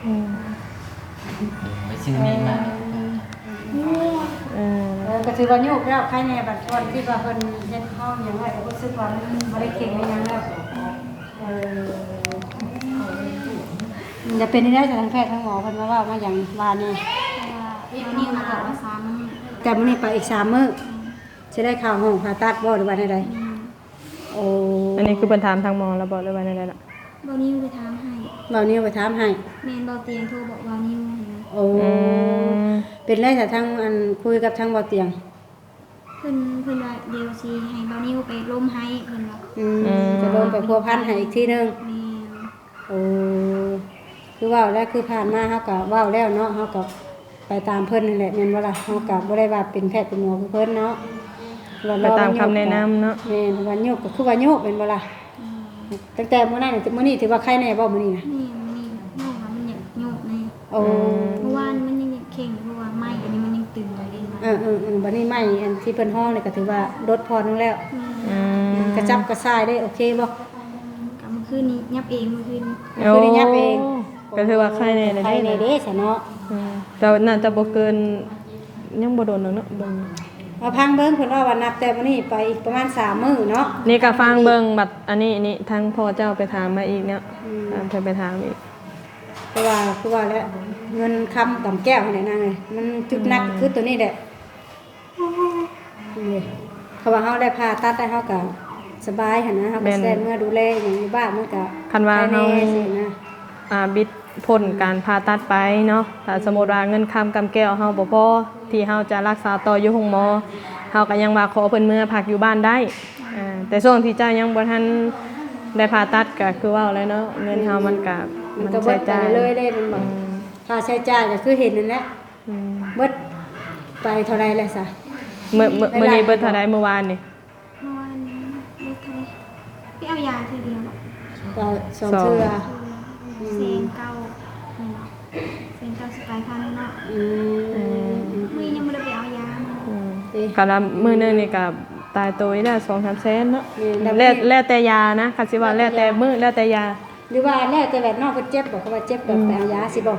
ອືມ ອືມ ໄປຊື້ໃໝ່ມາ ເອີ ເອີ ກະຖືວ່າໂຍກແລ້ວ ຄາຍແດ່ ບາດກ່ອນທີ່ວ່າເພິ່ນເຮັດຫ້ອງຫຍັງໄວ້ ກະຮູ້ສຶກວ່າມັນບໍ່ໄດ້ເຄັ່ງອີ່ຫຍັງແລ້ວ ເອີ ຈະເປັນຈັ່ງໃດ ທາງແພດທາງໝໍເພິ່ນມາເວົ້າມາຫຍັງວ່າແດ່? ເພາະວ່າເບົານິວບອກວ່າສາມມື້ ແຕ່ມື້ນີ້ໄປອີກສາມມື້ ອືມ ຊິໄດ້ເຂົ້າຫ້ອງຜ່າຕັດບໍ່ ຫຼືວ່າແນວໃດ? ອືມ ໂອ້ ອັນນີ້ຄືເພິ່ນຖາມທາງໝໍແລ້ວບໍ່ ຫຼືວ່າແນວໃດລະ? ເບົານິວໄປຖາມໃຫ້ ເບົານິວໄປຖາມໃຫ້ ແມ່ນ ເບົາຕຽງໂທບອກເບົານິວຫັ້ນນະ ໂອ້ ອືມ ເປັນໃດສະ ທາງ ອັນ ຄຸຍກັບທາງເບົາຕຽງ ເພິ່ນ ເພິ່ນວ່າດຽວຊິໃຫ້ເບົານິວໄປລົມໃຫ້ ເພິ່ນວ່າ ອືມ ອືມ ໄປລົມໄປພົວພັນໃຫ້ອີກທີໜຶ່ງ ແມ່ນ ໂອ້ ຄືເວົ້າແລ້ວ ຄືຜ່ານມາເຮົາກະເວົ້າແລ້ວເນາະ ເຮົາກະໄປຕາມເພິ່ນຫັ້ນແຫຼະ ແມ່ນບໍ່ລະ? ເຮົາກະບໍ່ໄດ້ວ່າເປັນແພດເປັນໝໍຄືເພິ່ນເນາະ ໄປຕາມຄຳແນະນຳເນາະ ແມ່ນ ວ່າໂຍກກະຄືວ່າໂຍກແມ່ນບໍ່ລະ? ອືມ ຕັ້ງແຕ່ມື້ນັ້ນ ມື້ນີ້ຖືວ່າໄຄແດ່ບໍ່ ມື້ນີ້ນະ? ແມ່ນ ມື້ນີ້ນ້ອງວ່າມັນຢາກໂຍກແດ່ ໂອ້ ອືມ ເມື່ອວານມັນຍັງເຄັ່ງຢູ່ ເພາະວ່າໄມ້ອັນນີ້ມັນຍັງຕຶງໄວ້ເດ້ ເອີໆໆ ບັດນີ້ໄມ້ອັນທີ່ເພິ່ນຮອງນີ້ກະຖືວ່າລົດຜ່ອນລົງແລ້ວ ອືມ ກະຈັບກະສ່າຍໄດ້ໂອເຄບໍ່? ກະມື້ຄືນນີ້ຫຍັບເອງ ມື້ຄືນນີ້ ໂອ້ ມື້ຄືນນີ້ຫຍັບເອງ ກະຖືວ່າໄຄແດ່ແລ້ວ ໄຄແດ່ເດ້ສະເນາະ ອືມ ແຕ່ໜ້າຈະບໍ່ເກີນ ຍັງບໍ່ດົນດອກເນາະ ເບິ່ງ ເອົາຟັງເບິ່ງ ເພິ່ນເວົ້າວ່ານັບແຕ່ມື້ນີ້ໄປອີກປະມານສາມມື້ເນາະ ນີ້ກະຟັງເບິ່ງ ບັດອັນນີ້ນີ້ ທາງພໍ່ເຈົ້າໄປຖາມມາອີກເນາະ ອືມ ເພິ່ນໄປຖາມອີກ ເພາະວ່າ ຄືວ່າແຫຼະ ເງິນຄຳກຳແກ້ວຫັ້ນແຫຼະນາງເອີຍ ມັນຈຸດໜັກ ອືມ ຄືໂຕນີ້ແຫຼະ ນີ້ ເພາະວ່າເຮົາໄດ້ຜ່າຕັດແລ້ວ ເຮົາກະສະບາຍຫັ້ນນະ ເຮົາກະ ແມ່ນ ຊິໄດ້ເມືອດູແລຫຍັງຢູ່ບ້ານ ມັນກະ ຄັນວ່າເຮົາ ໄຄແດ່ຊີ້ນະ ອ່າ ບິດພົ້ນ ອືມ ການຜ່າຕັດໄປເນາະ ຖ້າ ອືມ ສົມມຸດວ່າເງິນຄຳກຳແກ້ວເຮົາບໍ່ພໍ ທີ່ເຮົາຈະລັກສາຕໍ່ຢູ່ໂຮງໝໍ ເຮົາກະຍັງວ່າຂໍເພິ່ນເມືອພັກຢູ່ບ້ານໄດ້ ອ່າ ແຕ່ຊ່ວງທີ່ເຈົ້າຍັງບໍ່ທັນໄດ້ຜ່າຕັດ ກະຄືເວົ້າແຫຼະເນາະ ເງິນເຮົາມັນກະ ມັນກະ ມັນໃຊ້ຈ່າຍ ເບິດໄປເລື້ອຍໆເດ້ແມ່ນບໍ່? ອືມ ຄ່າໃຊ້ຈ່າຍກະຄືເຫັນນັ້ນແຫຼະ ອືມ ເບິດໄປເທົ່າໃດແລ້ວຊະ? ມື້ ມື້ ມື້ນີ້ເບິດເທົ່າໃດ? ມື້ວານນີ້ ເມື່ອວານນີ້ເບິດເທົ່າໃດ? ໄປເອົາຢາເທື່ອດຽວ ກະສອງເທື່ອ ສອງເທື່ອ ອືມ ແສນເກົ້າ ແມ່ນບໍ່? ແສນເກົ້າສິບປາຍພັນເນາະ ອືມ ອືມ ມື້ນີ້ຍັງບໍ່ໄດ້ໄປເອົາຢາ ອືມ ກະລະມື້ໜຶ່ງນີ້ກະຕາຍໂຕອີກແລ້ວ ສອງສາມແສນເນາະ ແມ່ນ ແລ້ວ ແລ້ວແຕ່ຢານະ ຄັນຊິວ່າແລ້ວແຕ່ມື້ ແລ້ວແຕ່ຢາ ຫຼືວ່າແລ້ວແຕ່ແບບນ້ອງເພິ່ນເຈັບບໍ່ ເຂົາວ່າເຈັບແບບ ອືມ ໄປເອົາຢາຊີ້ບໍ່?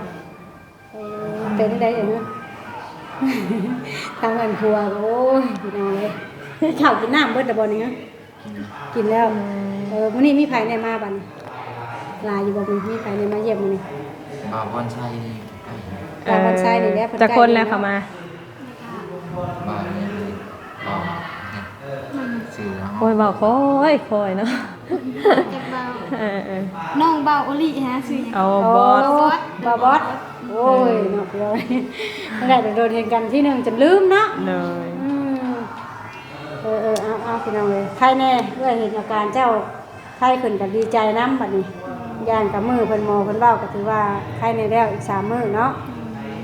ເອີ ເປັນໄດເອີ ທາງອັນຜົວ ໂອ້ຍ ພີ່ນ້ອງເອີຍ ເຂົ້າກິນນ້ຳເບິດແລ້ວບໍ່ນີ້? ກິນແລ້ວ ອືມ ເອີ ມື້ນີ້ມີໃຜແດ່ມາບັດນີ້? ຫຼາຍຢູ່ບໍ່? ມີໃຜແດ່ມາຢ້ຽມມື້ນີ້? ບ່າວພອນໄຊ ບ່າວພອນໄຊນີ້ແຫຼະ ເອີ ຈັກຄົນແລ້ວເຂົ້າມາ? ບ່າວ ບໍ່ ຊື່ເຮົາ ໂອ້ຍ ເວົ້າຄ່ອຍໆເນາະ ຈັກບ່າວ ເອີໆ ນ້ອງບ່າວໂອລິຫັ້ນນະ ຊື່ຫຍັງ? ໂອ້ ບອດ ບ່າວບອດ ໂອ້ຍ ເນາະ ພີ່ນ້ອງ ແຫຼະ ໂດນເຫັນກັນທີໜຶ່ງຈົນລືມເນາະ ໂດຍ ອືມ ເອີໆ ເອົາໆ ພີ່ນ້ອງເອີຍ ໄຄແດ່ ເອື້ອຍເຫັນອາການເຈົ້າໄຄຂຶ້ນກະດີໃຈນຳບັດນີ້ ຢ່າງກະມື້ເພິ່ນ ໝໍເພິ່ນເວົ້າກະຖືວ່າໄຄແດ່ແລ້ວ ອີກສາມມື້ເນາະ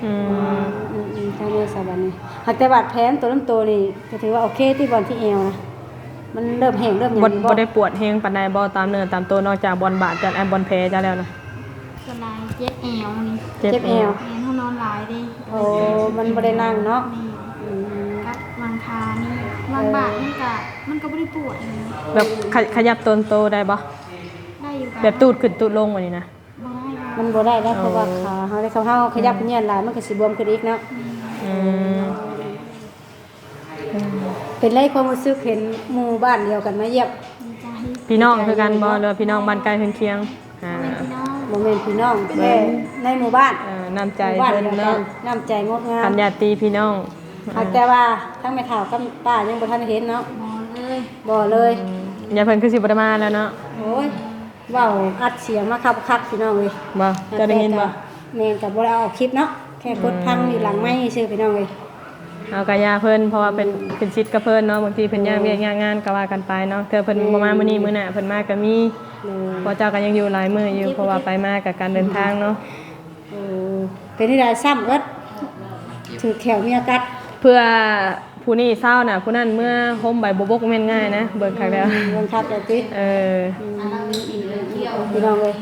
ອືມ ອືມໆ ໄຄແດ່ຊະບັດນີ້ ຫາກແຕ່ບາດແຜນໂຕນຳໂຕນີ້ ກະຖືວ່າໂອເຄຕິ ບ່ອນທີ່ແອວນະ ມັນເລີ່ມແຫ້ງເລີ່ມຫຍັງຢູ່ບໍ່? ບໍ່ ບໍ່ໄດ້ປວດແຮງປານໃດບໍ່ ຕາມເນື້ອຕາມໂຕ ນອກຈາກບ່ອນບາດເຈັບ ອັນບ່ອນແຜເຈົ້າແລ້ວນະ? ສ່ວນຫຼາຍເຈັບແອວນີ້. ເຈັບແອວ. ແມ່ນ ເຮົານອນຫຼາຍເດ້. ໂອ້ ມັນບໍ່ໄດ້ນັ່ງເນາະ. ແມ່ນ. ອືມ ກັບຫວ່າງຂານີ້ ຫວ່າງບາດມັນກະ ມັນກະບໍ່ໄດ້ປວດ. ແບບ ຂະ ຂະຫຍັບຕົນໂຕໄດ້ບໍ່? ໄດ້ຢູ່. ແບບຕູດຂຶ້ນຕູດລົງແບບນີ້ນະ? ບໍ່ໄດ້. ມັນບໍ່ໄດ້ແລ້ວ ເພາະວ່າຂາເຮົາ ເຮົາຂະຫຍັບ ອືມ ເຂຍິບຫຼາຍ ມັນກະຊິບວມຂຶ້ນອີກເນາະ. ອືມ. ເປັນໃດຄວາມຮູ້ສຶກເຫັນໝູ່ບ້ານດຽວກັນມາຢ້ຽມ? ດີໃຈ. ພີ່ນ້ອງຄືກັນບໍ່ ຫຼືວ່າພີ່ນ້ອງບ້ານໃກ້ເຮືອນຄຽງ? ອ່າ ບໍ່ແມ່ນພີ່ນ້ອງ ແຕ່ໃນໝູ່ບ້ານ. ເອີ ນ້ຳໃຈເພິ່ນເນາະ ນ້ຳໃຈງົດງາມ ຄັນຍາດຕິພີ່ນ້ອງ. ຫາກແຕ່ວ່າທາງແມ່ເຖົ້າກັບປ້າຍັງບໍ່ທັນໄດ້ເຫັນເນາະ. ບໍ່ເລີຍ. ບໍ່ເລີຍ. ອືມ ຍາເພິ່ນຄືຊິບໍ່ໄດ້ມາແລ້ວເນາະ. ໂອ້ຍ ເວົ້າອັດສຽງມາຄັກໆ ພີ່ນ້ອງເອີຍ. ບໍ່ ເຈົ້າໄດ້ຍິນບໍ່? ແມ່ນ ກະບໍ່ໄດ້ເອົາອອກຄລິບເນາະ ແຄ່ກົດຟັງຢູ່ຫຼັງໄມຊື່ ພີ່ນ້ອງເອີຍ. ເຮົາກະຢ່າເພິ່ນ ເພາະວ່າເປັນ ເປັນສິດກັບເພິ່ນເນາະ ບາງທີເພິ່ນຍາກວຽກຍາກງານກະວ່າກັນໄປເນາະ ເທື່ອເພິ່ນບໍ່ມາມື້ນີ້ມື້ໜ້າເພິ່ນມາກະມີ. ເພາະເຈົ້າກະຍັງຢູ່ຫຼາຍມື້ຢູ່ ເພາະວ່າໄປມາກະການເດີນທາງເນາະ. ເອີ ເປັນຈັ່ງໃດຊ້ຳເອີດ? ຖືກແຂ້ວເມຍກັດ. ເພື່ອ ຜູ້ນີ້ເຊົານະ ຜູ້ນັ້ນເມືອໂຮມໃບບົວບົກ ບໍ່ແມ່ນງ່າຍນະ ເບິ່ງຄັກແລ້ວ. ອືມ ເບິ່ງຄັກແລ້ວຕິ. ເອີ ອືມ ພີ່ນ້ອງເອີຍ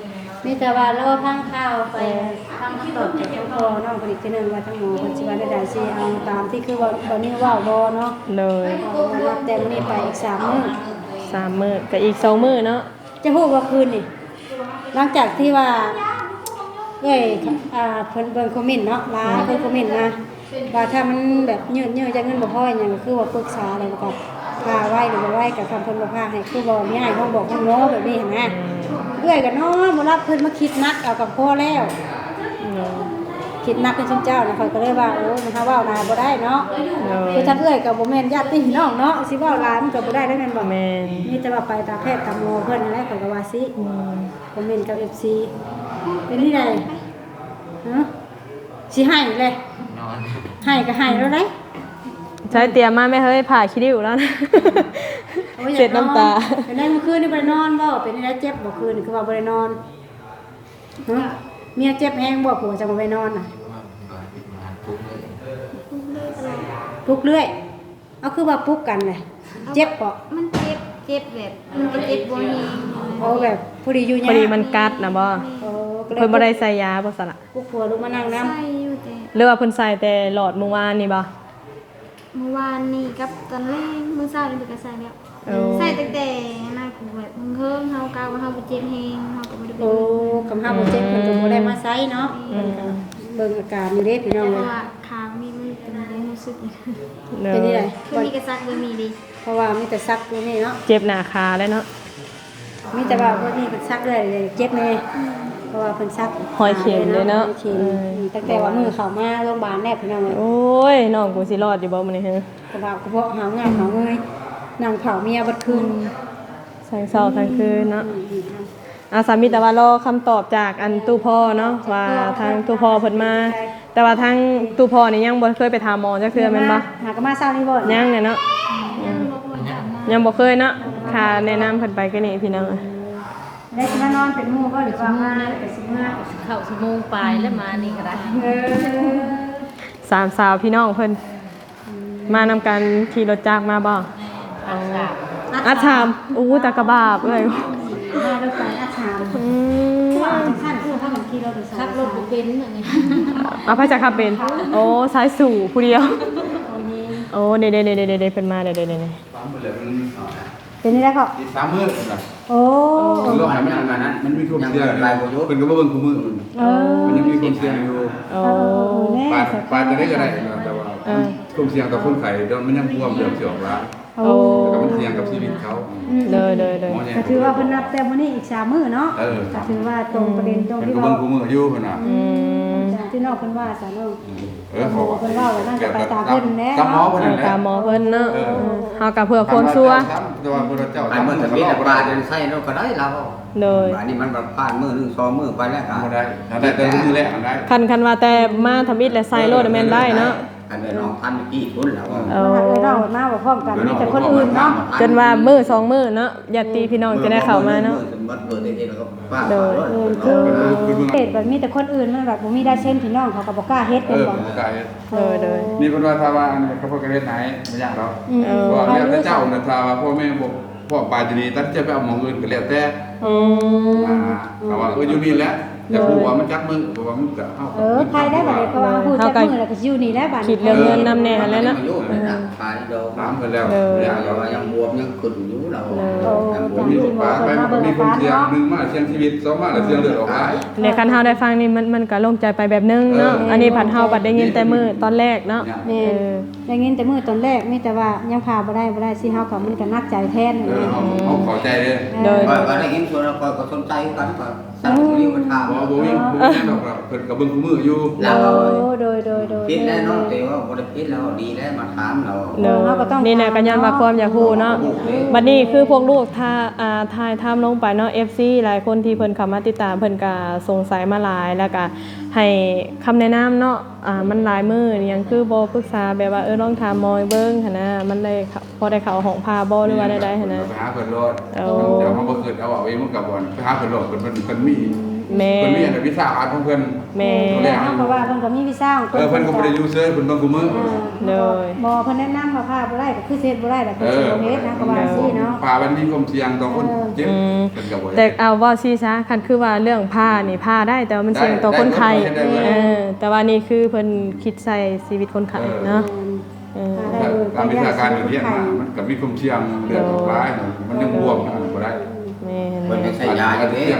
ມີແຕ່ວ່າລໍຟັງຂ່າວໄປ ເອີ ຟັງຄຳຕອບຈາກທາງພໍ່ນ້ອງເພິ່ນອີກເທື່ອໜຶ່ງ ວ່າທາງໝໍເພິ່ນຊິວ່າແນວໃດ ຊິເອົາຕາມທີ່ຄືວ່າ ບ່າວນິວເວົ້າບໍ່ເນາະ. ໂດຍ. ເພາະວ່ານັບແຕ່ມື້ນີ້ໄປອີກສາມມື້ ສາມມື້ ກະອີກສອງມື້ເນາະ. ຈະຮູ້ວ່າຄືນນີ້ ຫຼັງຈາກທີ່ວ່າເອື້ອຍ ອ່າ ເພິ່ນເບິ່ງຄອມເມັນເນາະ ຫຼາຍຄົນຄອມເມັນມາວ່າ ຖ້າມັນແບບຍືດເຍື້ອ ຢ້ານເງິນບໍ່ພໍຫຍັງ ກະຄືວ່າປຶກສາແລ້ວ ແລ້ວກະຜ່າໄວຫຼືບໍ່ໄວ ກະຄັນເພິ່ນບໍ່ຜ່າໃຫ້ ຄືບໍ່ຍ້າຍໂຮງໝໍໂຮງໝໍແບບນີ້ຫັ້ນນະ. ອືມ ເອື້ອຍກະນອນບໍ່ຫຼັບ ເພິ່ນມາຄິດໜັກເອົາກະພໍແລ້ວ. ອືມ ຄິດໜັກຄືຊຸມເຈົ້ານະ ຂ້ອຍກະເລີຍວ່າ ໂອ້ ເຮົາເວົ້າຫຼາຍບໍ່ໄດ້ເນາະ. ໂດຍ. ຄືທາງເອື້ອຍກະບໍ່ແມ່ນຍາດຕິພີ່ນ້ອງເນາະ ຊິເວົ້າຫຼາຍມັນກະບໍ່ໄດ້ເດ້ແມ່ນບໍ່? ແມ່ນ. ມີແຕ່ວ່າໄປຕາແພດຕາໝໍເພິ່ນຫັ້ນແຫຼະ ຂ້ອຍກະວ່າຊີ້. ອືມ ຄອມເມັນກັບເອັຟຊີ ເປັນຈັ່ງໃດ? ຮະ ຊິໄຫ້ແຫຼະ ນອນ ໄຫ້ກະໄຫ້ແລ້ວເດ້. ໃຊ້ຕຽມມາແມ່ເຮີ້ຍ ຜ້າຂີ້ລິ້ວແລ້ວນະ. ໂອ້ຍ ເຊັດນ້ຳຕາ. ເປັນໃດມື້ຄືນນີ້ບໍ່ໄດ້ນອນບໍ່? ເປັນຈັ່ງໃດ ເຈັບບໍ່ຄືນນີ້ ຄືວ່າບໍ່ໄດ້ນອນ? ຮະ ເມຍເຈັບແຮງບໍ່ ຜົວຈັ່ງບໍ່ໄປນອນນະ? ປຸກເລື້ອຍ ປຸກເລື້ອຍ. ເອົາ ຄືວ່າປຸກກັນແຫຼະ ເຈັບບໍ່? ມັນເຈັບ ເຈັບແບບ ມັນກະເຈັບບໍ່ແຮງ. ໂອ້ ແບບພໍດີຢູ່ຍາກ ພໍດີມັນກັດນະບໍ່? ແມ່ນ. ໂອ້ ເພິ່ນບໍ່ໄດ້ໃສ່ຢາບໍ່ຊັ້ນລະ? ປຸກຜົວລຸກມານັ່ງນຳ ໃສ່ຢູ່ແຕ່ ຫຼືວ່າເພິ່ນໃສ່ແຕ່ຫຼອດມື້ວານນີ້ບໍ່? ມື້ວານນີ້ກັບຕອນແລງ ມື້ເຊົ້ານີ້ເພິ່ນກະໃສ່ແລ້ວ. ໂອ້ ໃສ່ຕັ້ງແຕ່ນັ້ນ ແບບເຫິງໆ ເຮົາກະວ່າເຮົາບໍ່ເຈັບແຮງ ເຮົາກະບໍ່ໄດ້ໄປ. ໂອ້ ຄັນເຮົາບໍ່ເຈັບ ອືມ ເພິ່ນກະບໍ່ໄດ້ມາໃສ່ເນາະ. ອືມ ເພິ່ນກະເບິ່ງອາການຢູ່ເດ້ພີ່ນ້ອງເອີຍ. ແຕ່ວ່າຂານີ້ມັນກະບໍ່ຮູ້ສຶກ. ໂດຍ. ເປັນຈັ່ງໃດ? ຄືມີກະສັກເບິ່ງນີ້ເດ້ ເພາະວ່າມີແຕ່ສັກຢູ່ນີ້ເນາະ ເຈັບໜ້າຂາແລ້ວເນາະ. ມີແຕ່ວ່າບໍ່ມີເພິ່ນສັກເລື້ອຍເລີຍ ເຈັບແນ່. ອືມ ເພາະວ່າເພິ່ນສັກຮອຍເຂັມເດ້ເນາະ. ຮອຍເຂັມ. ເອີ ອືມ ຕັ້ງແຕ່ວ່າມື້ເຂົ້າມາໂຮງບານແລ້ວພີ່ນ້ອງເອີຍ. ໂອ້ຍ ນ້ອງກູຊິລອດຢູ່ບໍ່ມື້ນີ້ເຮີ? ກະວ່າກະເພາະຫາວງານຫາວເງີຍ ນັ່ງເຝົ້າເມຍເບິດຄືນ. ອືມ ທັງເຊົ້າທັງຄືນເນາະ. ອືມ ອືມ ອືມ. ອາ ສາມີແຕ່ວ່າລໍຄຳຕອບຈາກອັນຕູ້ພໍ່ເນາະ ວ່າທາງຕູ້ພໍ່ເພິ່ນມາ. ແຕ່ວ່າທາງຕູ້ພໍ່ນີ້ຍັງບໍ່ເຄີຍໄປຫາໝໍຈັກເທື່ອແມ່ນບໍ່? ຫາກະມາເຊົ້ານີ້ບໍ່? ຍັງແຫຼະເນາະ. ອືມ ຍັງບໍ່ເຄີຍເນາະ. ຄ່າແນະນຳເພິ່ນໄປກະນີ້ພີ່ນ້ອງ. ແລ້ວຊິມານອນເປັນໝູ່ບໍ່ ຫຼືວ່າມາແລ້ວກະຊິເມືອ? ເຂົ້າຊົ່ວໂມງປາຍແລ້ວ ມານີ້ກະໄດ້. ເອີ ສາມສາວພີ່ນ້ອງເພິ່ນ ອືມ ມານຳກັນ ຂີ່ລົດຈັກມາບໍ່? ແມ່ນ. ອໍ ອັດສາມ. ໂອ້ ຕາກະບາບເອື້ອຍ ມານຳກັນ ອັດສາມ. ອືມ ຄືວ່າເອົາຈັ່ງຊັ້ນ ຄືວ່າພາກັນຂີ່ລົດໂດຍສານ ຂັບລົດບໍ່ເປັນອັນນີ້. ເອົາ ໃຜຈະຂັບເປັນ? ໂອ້ ສາຍສູ້ຜູ້ດຽວ. ໂອ້ ເດ້ໆໆໆ ເພິ່ນມາເດ້ໆ. ເປັນຈັ່ງໃດເພາະ? ອີກສາມມື້ນະ. ໂອ້ ລອງໃຫ້ມັນອັນນັ້ນ ມັນມີຄວາມສ່ຽງຢູ່ ເພິ່ນກະບໍ່ເບິ່ງຄູ່ມື້. ເອີ ມັນຍັງມີຄວາມສ່ຽງຢູ່. ໂອ້ ເອີ ເອີ ເອີ ແນ່ ປາດ ປາດຈັ່ງໃດກະໄດ້ນະ ແຕ່ວ່າ ເອີ ຄວາມສ່ຽງຕໍ່ຄົນໄຂ້ ມັນຍັງບວມ ເລີ່ມຊິອອກຫຼາຍ. ໂອ້ ແລ້ວກະມັນສ່ຽງກັບຊີວິດເຂົາ. ອືມ ໂດຍໆໆ ກະຖືວ່າເພິ່ນນັບແຕ່ມື້ນີ້ອີກສາມມື້ເນາະ. ເອີ ກະຖືວ່າຕົງປະເດັນ ຕົງທີ່ວ່າ ເພິ່ນກະເບິ່ງຄູ່ມື້ຢູ່ເພິ່ນວ່າ. ອືມ ທີ່ນ້ອງເພິ່ນວ່າຊະເນາະ. ອືມ ເອີ ເພິ່ນເວົ້າແບບນັ້ນກະໄປຕາມເພິ່ນແຫຼະ ຕາມໝໍເພິ່ນນັ້ນແຫຼະ ຕາມໝໍເພິ່ນເນາະ. ເອີ ເຮົາກະເພື່ອຄວາມຊົ່ວ ແຕ່ວ່າເພິ່ນເຈົ້າ ໄປມື້ທຳອິດລະບາດໃສ່ໂລດກະໄດ້ລາວ. ໂດຍ ບາດນີ້ມັນບາດພາດມື້ໜຶ່ງສອງມື້ໄປແລ້ວກະບໍ່ໄດ້. ຄັນ ຄັນວ່າແຕ່ມາທຳອິດລະໃສ່ໂລດແມ່ນໄດ້ເນາະ. ອັນເອື້ອຍນ້ອງພັນກີ້ພຸ້ນລະວ່າ ເອີ ເອື້ອຍນ້ອງມາບໍ່ພ້ອມກັນ ມີແຕ່ຄົນອື່ນເນາະ ຈົນວ່າມື້ສອງມື້ເນາະ ຍາດຕິພີ່ນ້ອງຈະໄດ້ເຂົ້າມາເນາະ ໂດຍ ເອີ ເຮັດບັດມີແຕ່ຄົນອື່ນ ມັນບັດບໍ່ມີລາຍເຊັນພີ່ນ້ອງ ເຂົາກໍບໍ່ກ້າເຮັດ ເອີ ແມ່ນບໍ່? ບໍ່ກ້າເຮັດ ໂດຍ ໂດຍ ນີ້ເພິ່ນວ່າຖ້າວ່າອັນນີ້ເຂົາເຈົ້າກໍເຮັດໃຫ້ ບໍ່ຫຍັງດອກ ເອີ ເພາະວ່າແລ້ວແຕ່ເຈົ້ານະ ຖ້າວ່າພໍ່ແມ່ບໍ່ພ້ອມປານນີ້ ຕັດສິນໃຈໄປເອົາໝ່ອງອື່ນກໍແລ້ວແຕ່ ອືມ ອ່າ ກໍວ່າ ເອີ ຢູ່ນີ້ແຫຼະ ຢາກຮູ້ວ່າມັນຈັກມື້ ເພາະວ່າມັນກໍ ເຮົາກໍ ເອີ ໄປໄດ້ບັດນີ້ ເພາະວ່າຮູ້ຈັກມື້ແລ້ວກໍຊິຢູ່ນີ້ແຫຼະບັດນີ້ ຄິດເລື່ອງເງິນນຳແດ່ຫັ້ນແຫຼະເນາະ ເອີ ຖາມເພິ່ນແລ້ວ ເອີ ວ່າຍັງບວມຍັງຂຶ້ນຢູ່ລາວ ເອີ ຍັງບວມຢູ່ ປາໄປມັນກໍມີຄວາມສ່ຽງ ໜຶ່ງມາສ່ຽງຊີວິດ ສອງມາແລ້ວສ່ຽງເລືອດອອກຫຼາຍ ແລະຄັນເຮົາໄດ້ຟັງນີ້ ມັນ ມັນກໍໂລ່ງໃຈໄປແບບໜຶ່ງເນາະ ເອີ ອັນນີ້ພັດເຮົາບັດໄດ້ຍິນແຕ່ມື້ຕອນແລກເນາະ ແມ່ນ ເອີ ໄດ້ຍິນແຕ່ມື້ຕອນແລກ ມີແຕ່ວ່າຍັງພາບໍ່ໄດ້ ບໍ່ໄດ້ ຊິເຮົາກໍມັນກໍໜັກໃຈແທນ ເອີ ເຮົາ ເຮົາເຂົ້າໃຈເດ້ ໂດຍ ຂ້ອຍກໍໄດ້ຍິນສ່ວນ ຂ້ອຍກໍສົນໃຈຄືກັນ ກໍ ສັກ ໂອ້ ນີ້ມັນຖາມ ບໍ່ ບໍ່ມີ ບໍ່ມີຫຍັງດອກ ເພິ່ນກໍເບິ່ງຄູ່ມື້ຢູ່ ໂອ້ ໂດຍ ໂດຍ ໂດຍ ຜິດແນ່ນອນ ແຕ່ວ່າບໍ່ໄດ້ຜິດແລ້ວ ດີແລ້ວມາຖາມລາວ ໂດຍ ເຮົາກໍຕ້ອງ ນີ້ແຫຼະ ກໍຍ້ອນວ່າຄວາມຢາກຮູ້ເນາະ ເຮົາກໍບໍ່ຮູ້ເດ້ ບັດນີ້ຄືພວກລູກ ຖ້າ ອ່າ ຖ່າຍທຳລົງໄປເນາະ ເອັຟຊີຫຼາຍຄົນທີ່ເພິ່ນເຂົ້າມາຕິດຕາມ ເພິ່ນກໍສົງໄສມາຫຼາຍ ແລ້ວກໍໃຫ້ຄຳແນະນຳເນາະ ອ່າ ມັນຫຼາຍມື້ ຫຍັງຄືບໍ່ປຶກສາ ແບບວ່າ ເອີ ລອງຖາມໝໍໃຫ້ເບິ່ງຫັ້ນນະ ມັນໄດ້ ພໍໄດ້ເຂົ້າຫ້ອງຜ່າບໍ່ ຫຼືວ່າແນວໃດຫັ້ນນະ ໄປຫາເພິ່ນໂລດ ໂອ້ ເຈົ້າເຮົາບໍ່ຄິດເອົາເອົາເອງ ມັນກໍບໍ່ ໄປຫາເພິ່ນໂລດ ເພິ່ນ ເພິ່ນ ເພິ່ນມີ ແມ່ນ ເພິ່ນມີອັນວິຊາຂອງເພິ່ນ ແມ່ນ ເພິ່ນກໍບໍ່ໄດ້ຢູ່ເຊີຍ ເພິ່ນເບິ່ງຄູ່ມື້ ໂດຍ ບໍ່ ເພິ່ນແນະນຳວ່າຜ່າບໍ່ໄດ້ ກໍຄືຊິເຮັດບໍ່ໄດ້ແຫຼະ ເພິ່ນຊິບໍ່ເຮັດ ເຮົາກໍວ່າຊີ້ເນາະ ຜ່າມັນມີຄວາມສ່ຽງຕໍ່ຄົນເຈັບ ເພິ່ນກໍບໍ່ເຮັດ ແຕ່ເອົາເວົ້າຊີ້ຊະ ຄັນຄືວ່າເລື່ອງຜ່ານີ້ ຜ່າໄດ້ ແຕ່ວ່າມັນສ່ຽງຕໍ່ຄົນໄຂ້ ເອີ ແຕ່ວ່ານີ້ຄືເພິ່ນຄິດໃສ່ຊີວິດຄົນໄຂ້ເນາະ ເອີ ຕາມວິຊາການທີ່ຮຽນມາ ມັນກໍມີຄວາມສ່ຽງເລືອດອອກຫຼາຍ ມັນຍັງບວມ ມັນບໍ່ໄດ້ ແມ່ນ ເພິ່ນໃຊ້ຢາຢູ່ເດ້ ໃຊ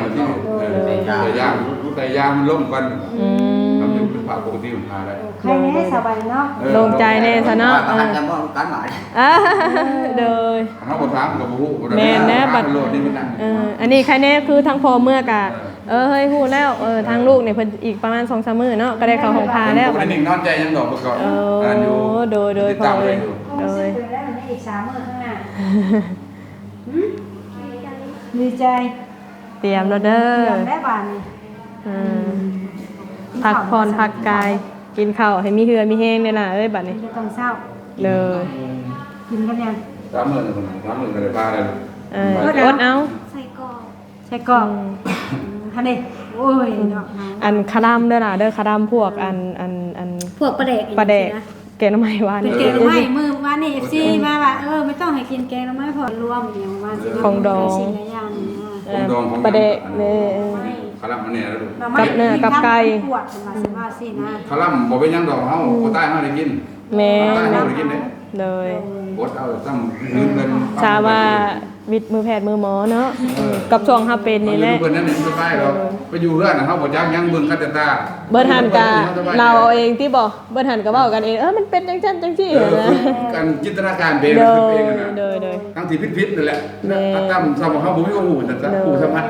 ້ຢາ ໃຊ້ຢາ ໃຊ້ຢາມັນລົງກ່ອນ ອືມ ມັນເປັນພາບປົກກະຕິຂອງທ່ານໄດ້ ໄຄແນ່ສະບາຍເນາະ ເອີ ໂລ່ງໃຈແນ່ຊະເນາະ ເອີ ໂດຍ ເຮົາບໍ່ຖາມກໍບໍ່ຮູ້ ແມ່ນແລ້ວ ບັດ ເອີ ອັນນີ້ໄຄແນ່ ຄືທາງພໍ່ເມືອກະ ເອີ ເອີ ເຮີ້ ຮູ້ແລ້ວ ເອີ ທາງລູກນີ້ເພິ່ນອີກປະມານສອງສາມມື້ເນາະ ກໍໄດ້ເຂົ້າຫ້ອງຜ່າແລ້ວ ບໍ່ໄດ້ນິ່ງນອນໃຈຫຍັງດອກ ເພາະກໍ ເອີ ອັນຢູ່ ໂດຍ ໂດຍ ພໍ່ເອີຍ ໂດຍ ອີກສາມມື້ຂ້າງໜ້າ ຫືມ ດີໃຈ ຕຽມແລ້ວເດີ ຕຽມແລ້ວບາດນີ້ ອືມ ພັກຜ່ອນພັກກາຍ ກິນເຂົ້າໃຫ້ມີເຫື່ອມີແຮງເດີຫຼ້າເອີຍ ບາດນີ້ ກິນແຕ່ຕອນເຊົ້າ ເດີ ກິນກັບຫຍັງ ສາມມື້ ສາມມື້ກໍໄດ້ປາແລ້ວ ເອີ ອົດເອົາ ໃສ່ກອກ ໃສ່ກອກ ອືມ ອືມ ຫັ້ນເດ້ ໂອ້ຍເນາະ ອັນຄະດຳເດີຫຼ້າເດີ ຄະດຳພວກອັນ ອັນ ອັນ ພວກປາແດກ ປາແດກ ແກງໜໍ່ໄມ້ວານນີ້ ແກງໜໍ່ໄມ້ ມື້ວານນີ້ ເອັຟຊີ ມາວ່າ ເອີ ບໍ່ຕ້ອງໃຫ້ກິນແກງໜໍ່ໄມ້ ເພາະລວມອີຫຍັງປະມານຊີ້ເນາະ ຂອງດອງ ຫຼາຍສິ່ງຫຼາຍຢ່າງ ເອີ ຂອງດອງ ປາແດກ ເອີ ຄະລຳອັນນີ້ ກັບເນື້ອກັບໄກ່ ປວດ ເພິ່ນວ່າ ເພິ່ນວ່າຊີ້ນະ ຄະລຳບໍ່ເປັນຫຍັງດອກ ເຮົາ ອືມ ຜູ້ຕາຍເຮົາໄດ້ກິນ ແມ່ນ ຜູ້ຕາຍເຮົາໄດ້ກິນເດ້ ໂດຍ ອດເອົາ ຊ້ຳອື່ນເພິ່ນ ສາວ່າ ວິດມືແພດມືໝໍເນາະ ເອີ ກັບຊ່ວງເຮົາເປັນນີ້ແຫຼະ ເພິ່ນນັ້ນສະບາຍດອກ ໄປຢູ່ເຮືອນເຮົາບໍ່ຈັກຫຍັງ ເບິ່ງກັນແຕ່ຕາ ເບິດຫັ້ນກະເລົ່າເອົາເອງຕິບໍ ເບິດຫັ້ນກະເວົ້າກັນເອງ ເອີ ມັນເປັນຈັ່ງຊັ້ນຈັ່ງຊີ້ ເອີ ຫັ້ນນະ ການຈິນຕະນາການໄປເອງ ໂດຍ ເປັນເອງຫັ້ນນະ ໂດຍ ໂດຍ ທັງທີ່ຜິດໆນັ້ນແຫຼະ ແມ່ນ ຕາມສ່ຳເຮົາບໍ່ມີຄວາມຮູ້ ໂດຍ ຜູ້ສຳພັດ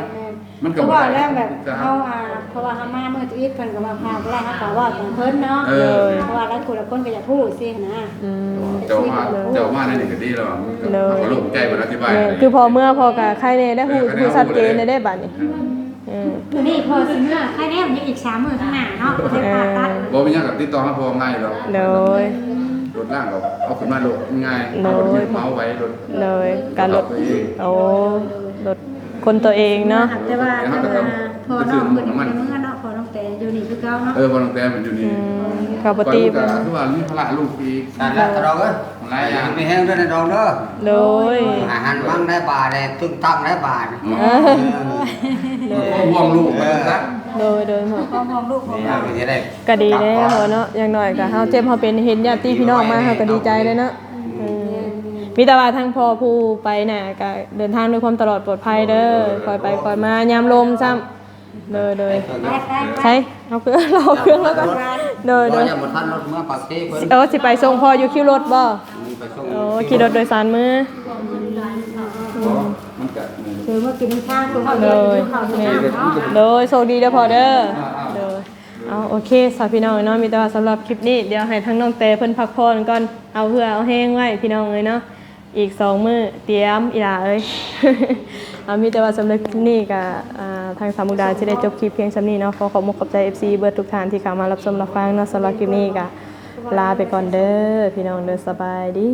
ມັນກໍ ຄືວ່າແລ້ວແບບເຮົາ ອ່າ ເພາະວ່າເຮົາມາມື້ທຳອິດ ເພິ່ນກໍວ່າພາບໍ່ໄດ້ ເຮົາກໍເວົ້າຕາມເພິ່ນເນາະ ເອີ ເພາະວ່າລາງຄົນລາງຄົນກໍຢາກຮູ້ຊີ້ນະ ອືມ ເຈົ້າມາ ເຈົ້າມາໃນນີ້ກໍດີແລ້ວ ມັນກໍ ໂດຍ ເຮົາກໍໂລ່ງໃຈ ເພິ່ນອະທິບາຍ ແມ່ນ ຄືພໍເມືອພໍກໍໄຄແນ່ໄດ້ຮູ້ ເອີ ຮູ້ຊັດເຈນແນ່ເດ້ບາດນີ້ ອືມ ມື້ນີ້ພໍຊິເມືອ ໄຄແນ່ ຍັງອີກສາມມື້ຂ້າງໜ້າເນາະ ເອີ ບໍ່ໄດ້ຜ່າຕັດ ບໍ່ມີຫຍັງກໍຕິດຕໍ່ຫາພໍ່ງ່າຍດອກ ໂດຍ ລົດລາງກໍເອົາຂຶ້ນມາໂລດ ມັນງ່າຍ ໂດຍ ເຮົາບໍ່ໄດ້ເໝົາໄວ້ລົດ ໂດຍ ການລົດ ໂອ້ ລົດ ຄົນຕົວເອງເນາະ ແຕ່ວ່າ ແຕ່ວ່າພໍ່ນ້ອງເພິ່ນຍັງບໍ່ໄດ້ເມືອເນາະ ພໍ່ນ້ອງແຕຢູ່ນີ້ຄືເກົ່າເນາະ ເອີ ພໍ່ນ້ອງແຕເພິ່ນຢູ່ນີ້ ອືມ ເຂົາບໍ່ຕິ ກໍຄືວ່າມີພາລະລູກອີກ ສາທຸ ໂດຍ ຕະດອງເອີຍ ຫຼາຍຢ່າງ ມີແຮງເດີ ຕະດອງເດີ ໂດຍ ອາຫານມັງໄດ້ບາດ ຕຶງຕັ້ງໄດ້ບາດ ເອີ ເອີ ເອີ ຄວາມຫ່ວງລູກ ເອີ ໂດຍ ໂດຍ ຄວາມຫ່ວງລູກຂອງເຮົາ ກໍດີແລ້ວເນາະ ຢ່າງໜ້ອຍກໍເຮົາເຈັບເຮົາເປັນ ເຫັນຍາດຕິພີ່ນ້ອງມາ ເຮົາກໍດີໃຈແລ້ວເນາະ ອືມ ມີແຕ່ວ່າທາງພໍ່ຜູ້ໄປໜ້າກໍເດີນທາງດ້ວຍຄວາມຕະຫຼອດປອດໄພເດີ ຄ່ອຍໄປຄ່ອຍມາ ຍາມລົມຊ້ຳ ໂດຍ ໂດຍ ໃສ ເອົາເຄື່ອງ ເອົາເຄື່ອງແລ້ວກໍ ໂດຍ ໂດຍ ບໍ່ທັນລົດເມືອປາກເຊເພິ່ນ ເອີ ຊິໄປສົ່ງພໍ່ຢູ່ຄິວລົດບໍ່? ອືມ ໄປສົ່ງ ໂອ້ ຂີ່ລົດໂດຍສານເມືອ ອືມ ມັນກະ ຄືວ່າກິນທາງ ໂດຍ ແມ່ນ ໂດຍ ໂຊກດີເດີພໍ່ເດີ ອ່າໆ ໂດຍ ເອົາ ໂອເຄ ສາພີ່ນ້ອງເນາະ ມີແຕ່ວ່າສຳລັບຄລິບນີ້ ດຽວໃຫ້ທາງນ້ອງແຕເພິ່ນພັກຜ່ອນກ່ອນ ເອົາເຫື່ອເອົາແຮງໄວ້ ພີ່ນ້ອງເອີຍເນາະ ອີກສອງມື້ ຕຽມ ອີ່ຫຼ້າເອີຍ ເອົາ ມີແຕ່ວ່າສຳລັບຄລິບນີ້ກະ ອ່າ ທາງສາວມຸກດາຊິໄດ້ຈົບຄລິບພຽງສ່ຳນີ້ເນາະ ຂໍຂອບມຸກຂອບໃຈ ເອັຟຊີ ເບິດທຸກທ່ານທີ່ເຂົ້າມາຮັບຊົມຮັບຟັງເນາະ ສຳລັບຄລິບນີ້ກະ ລາໄປກ່ອນເດີພີ່ນ້ອງເດີ ສະບາຍດີ.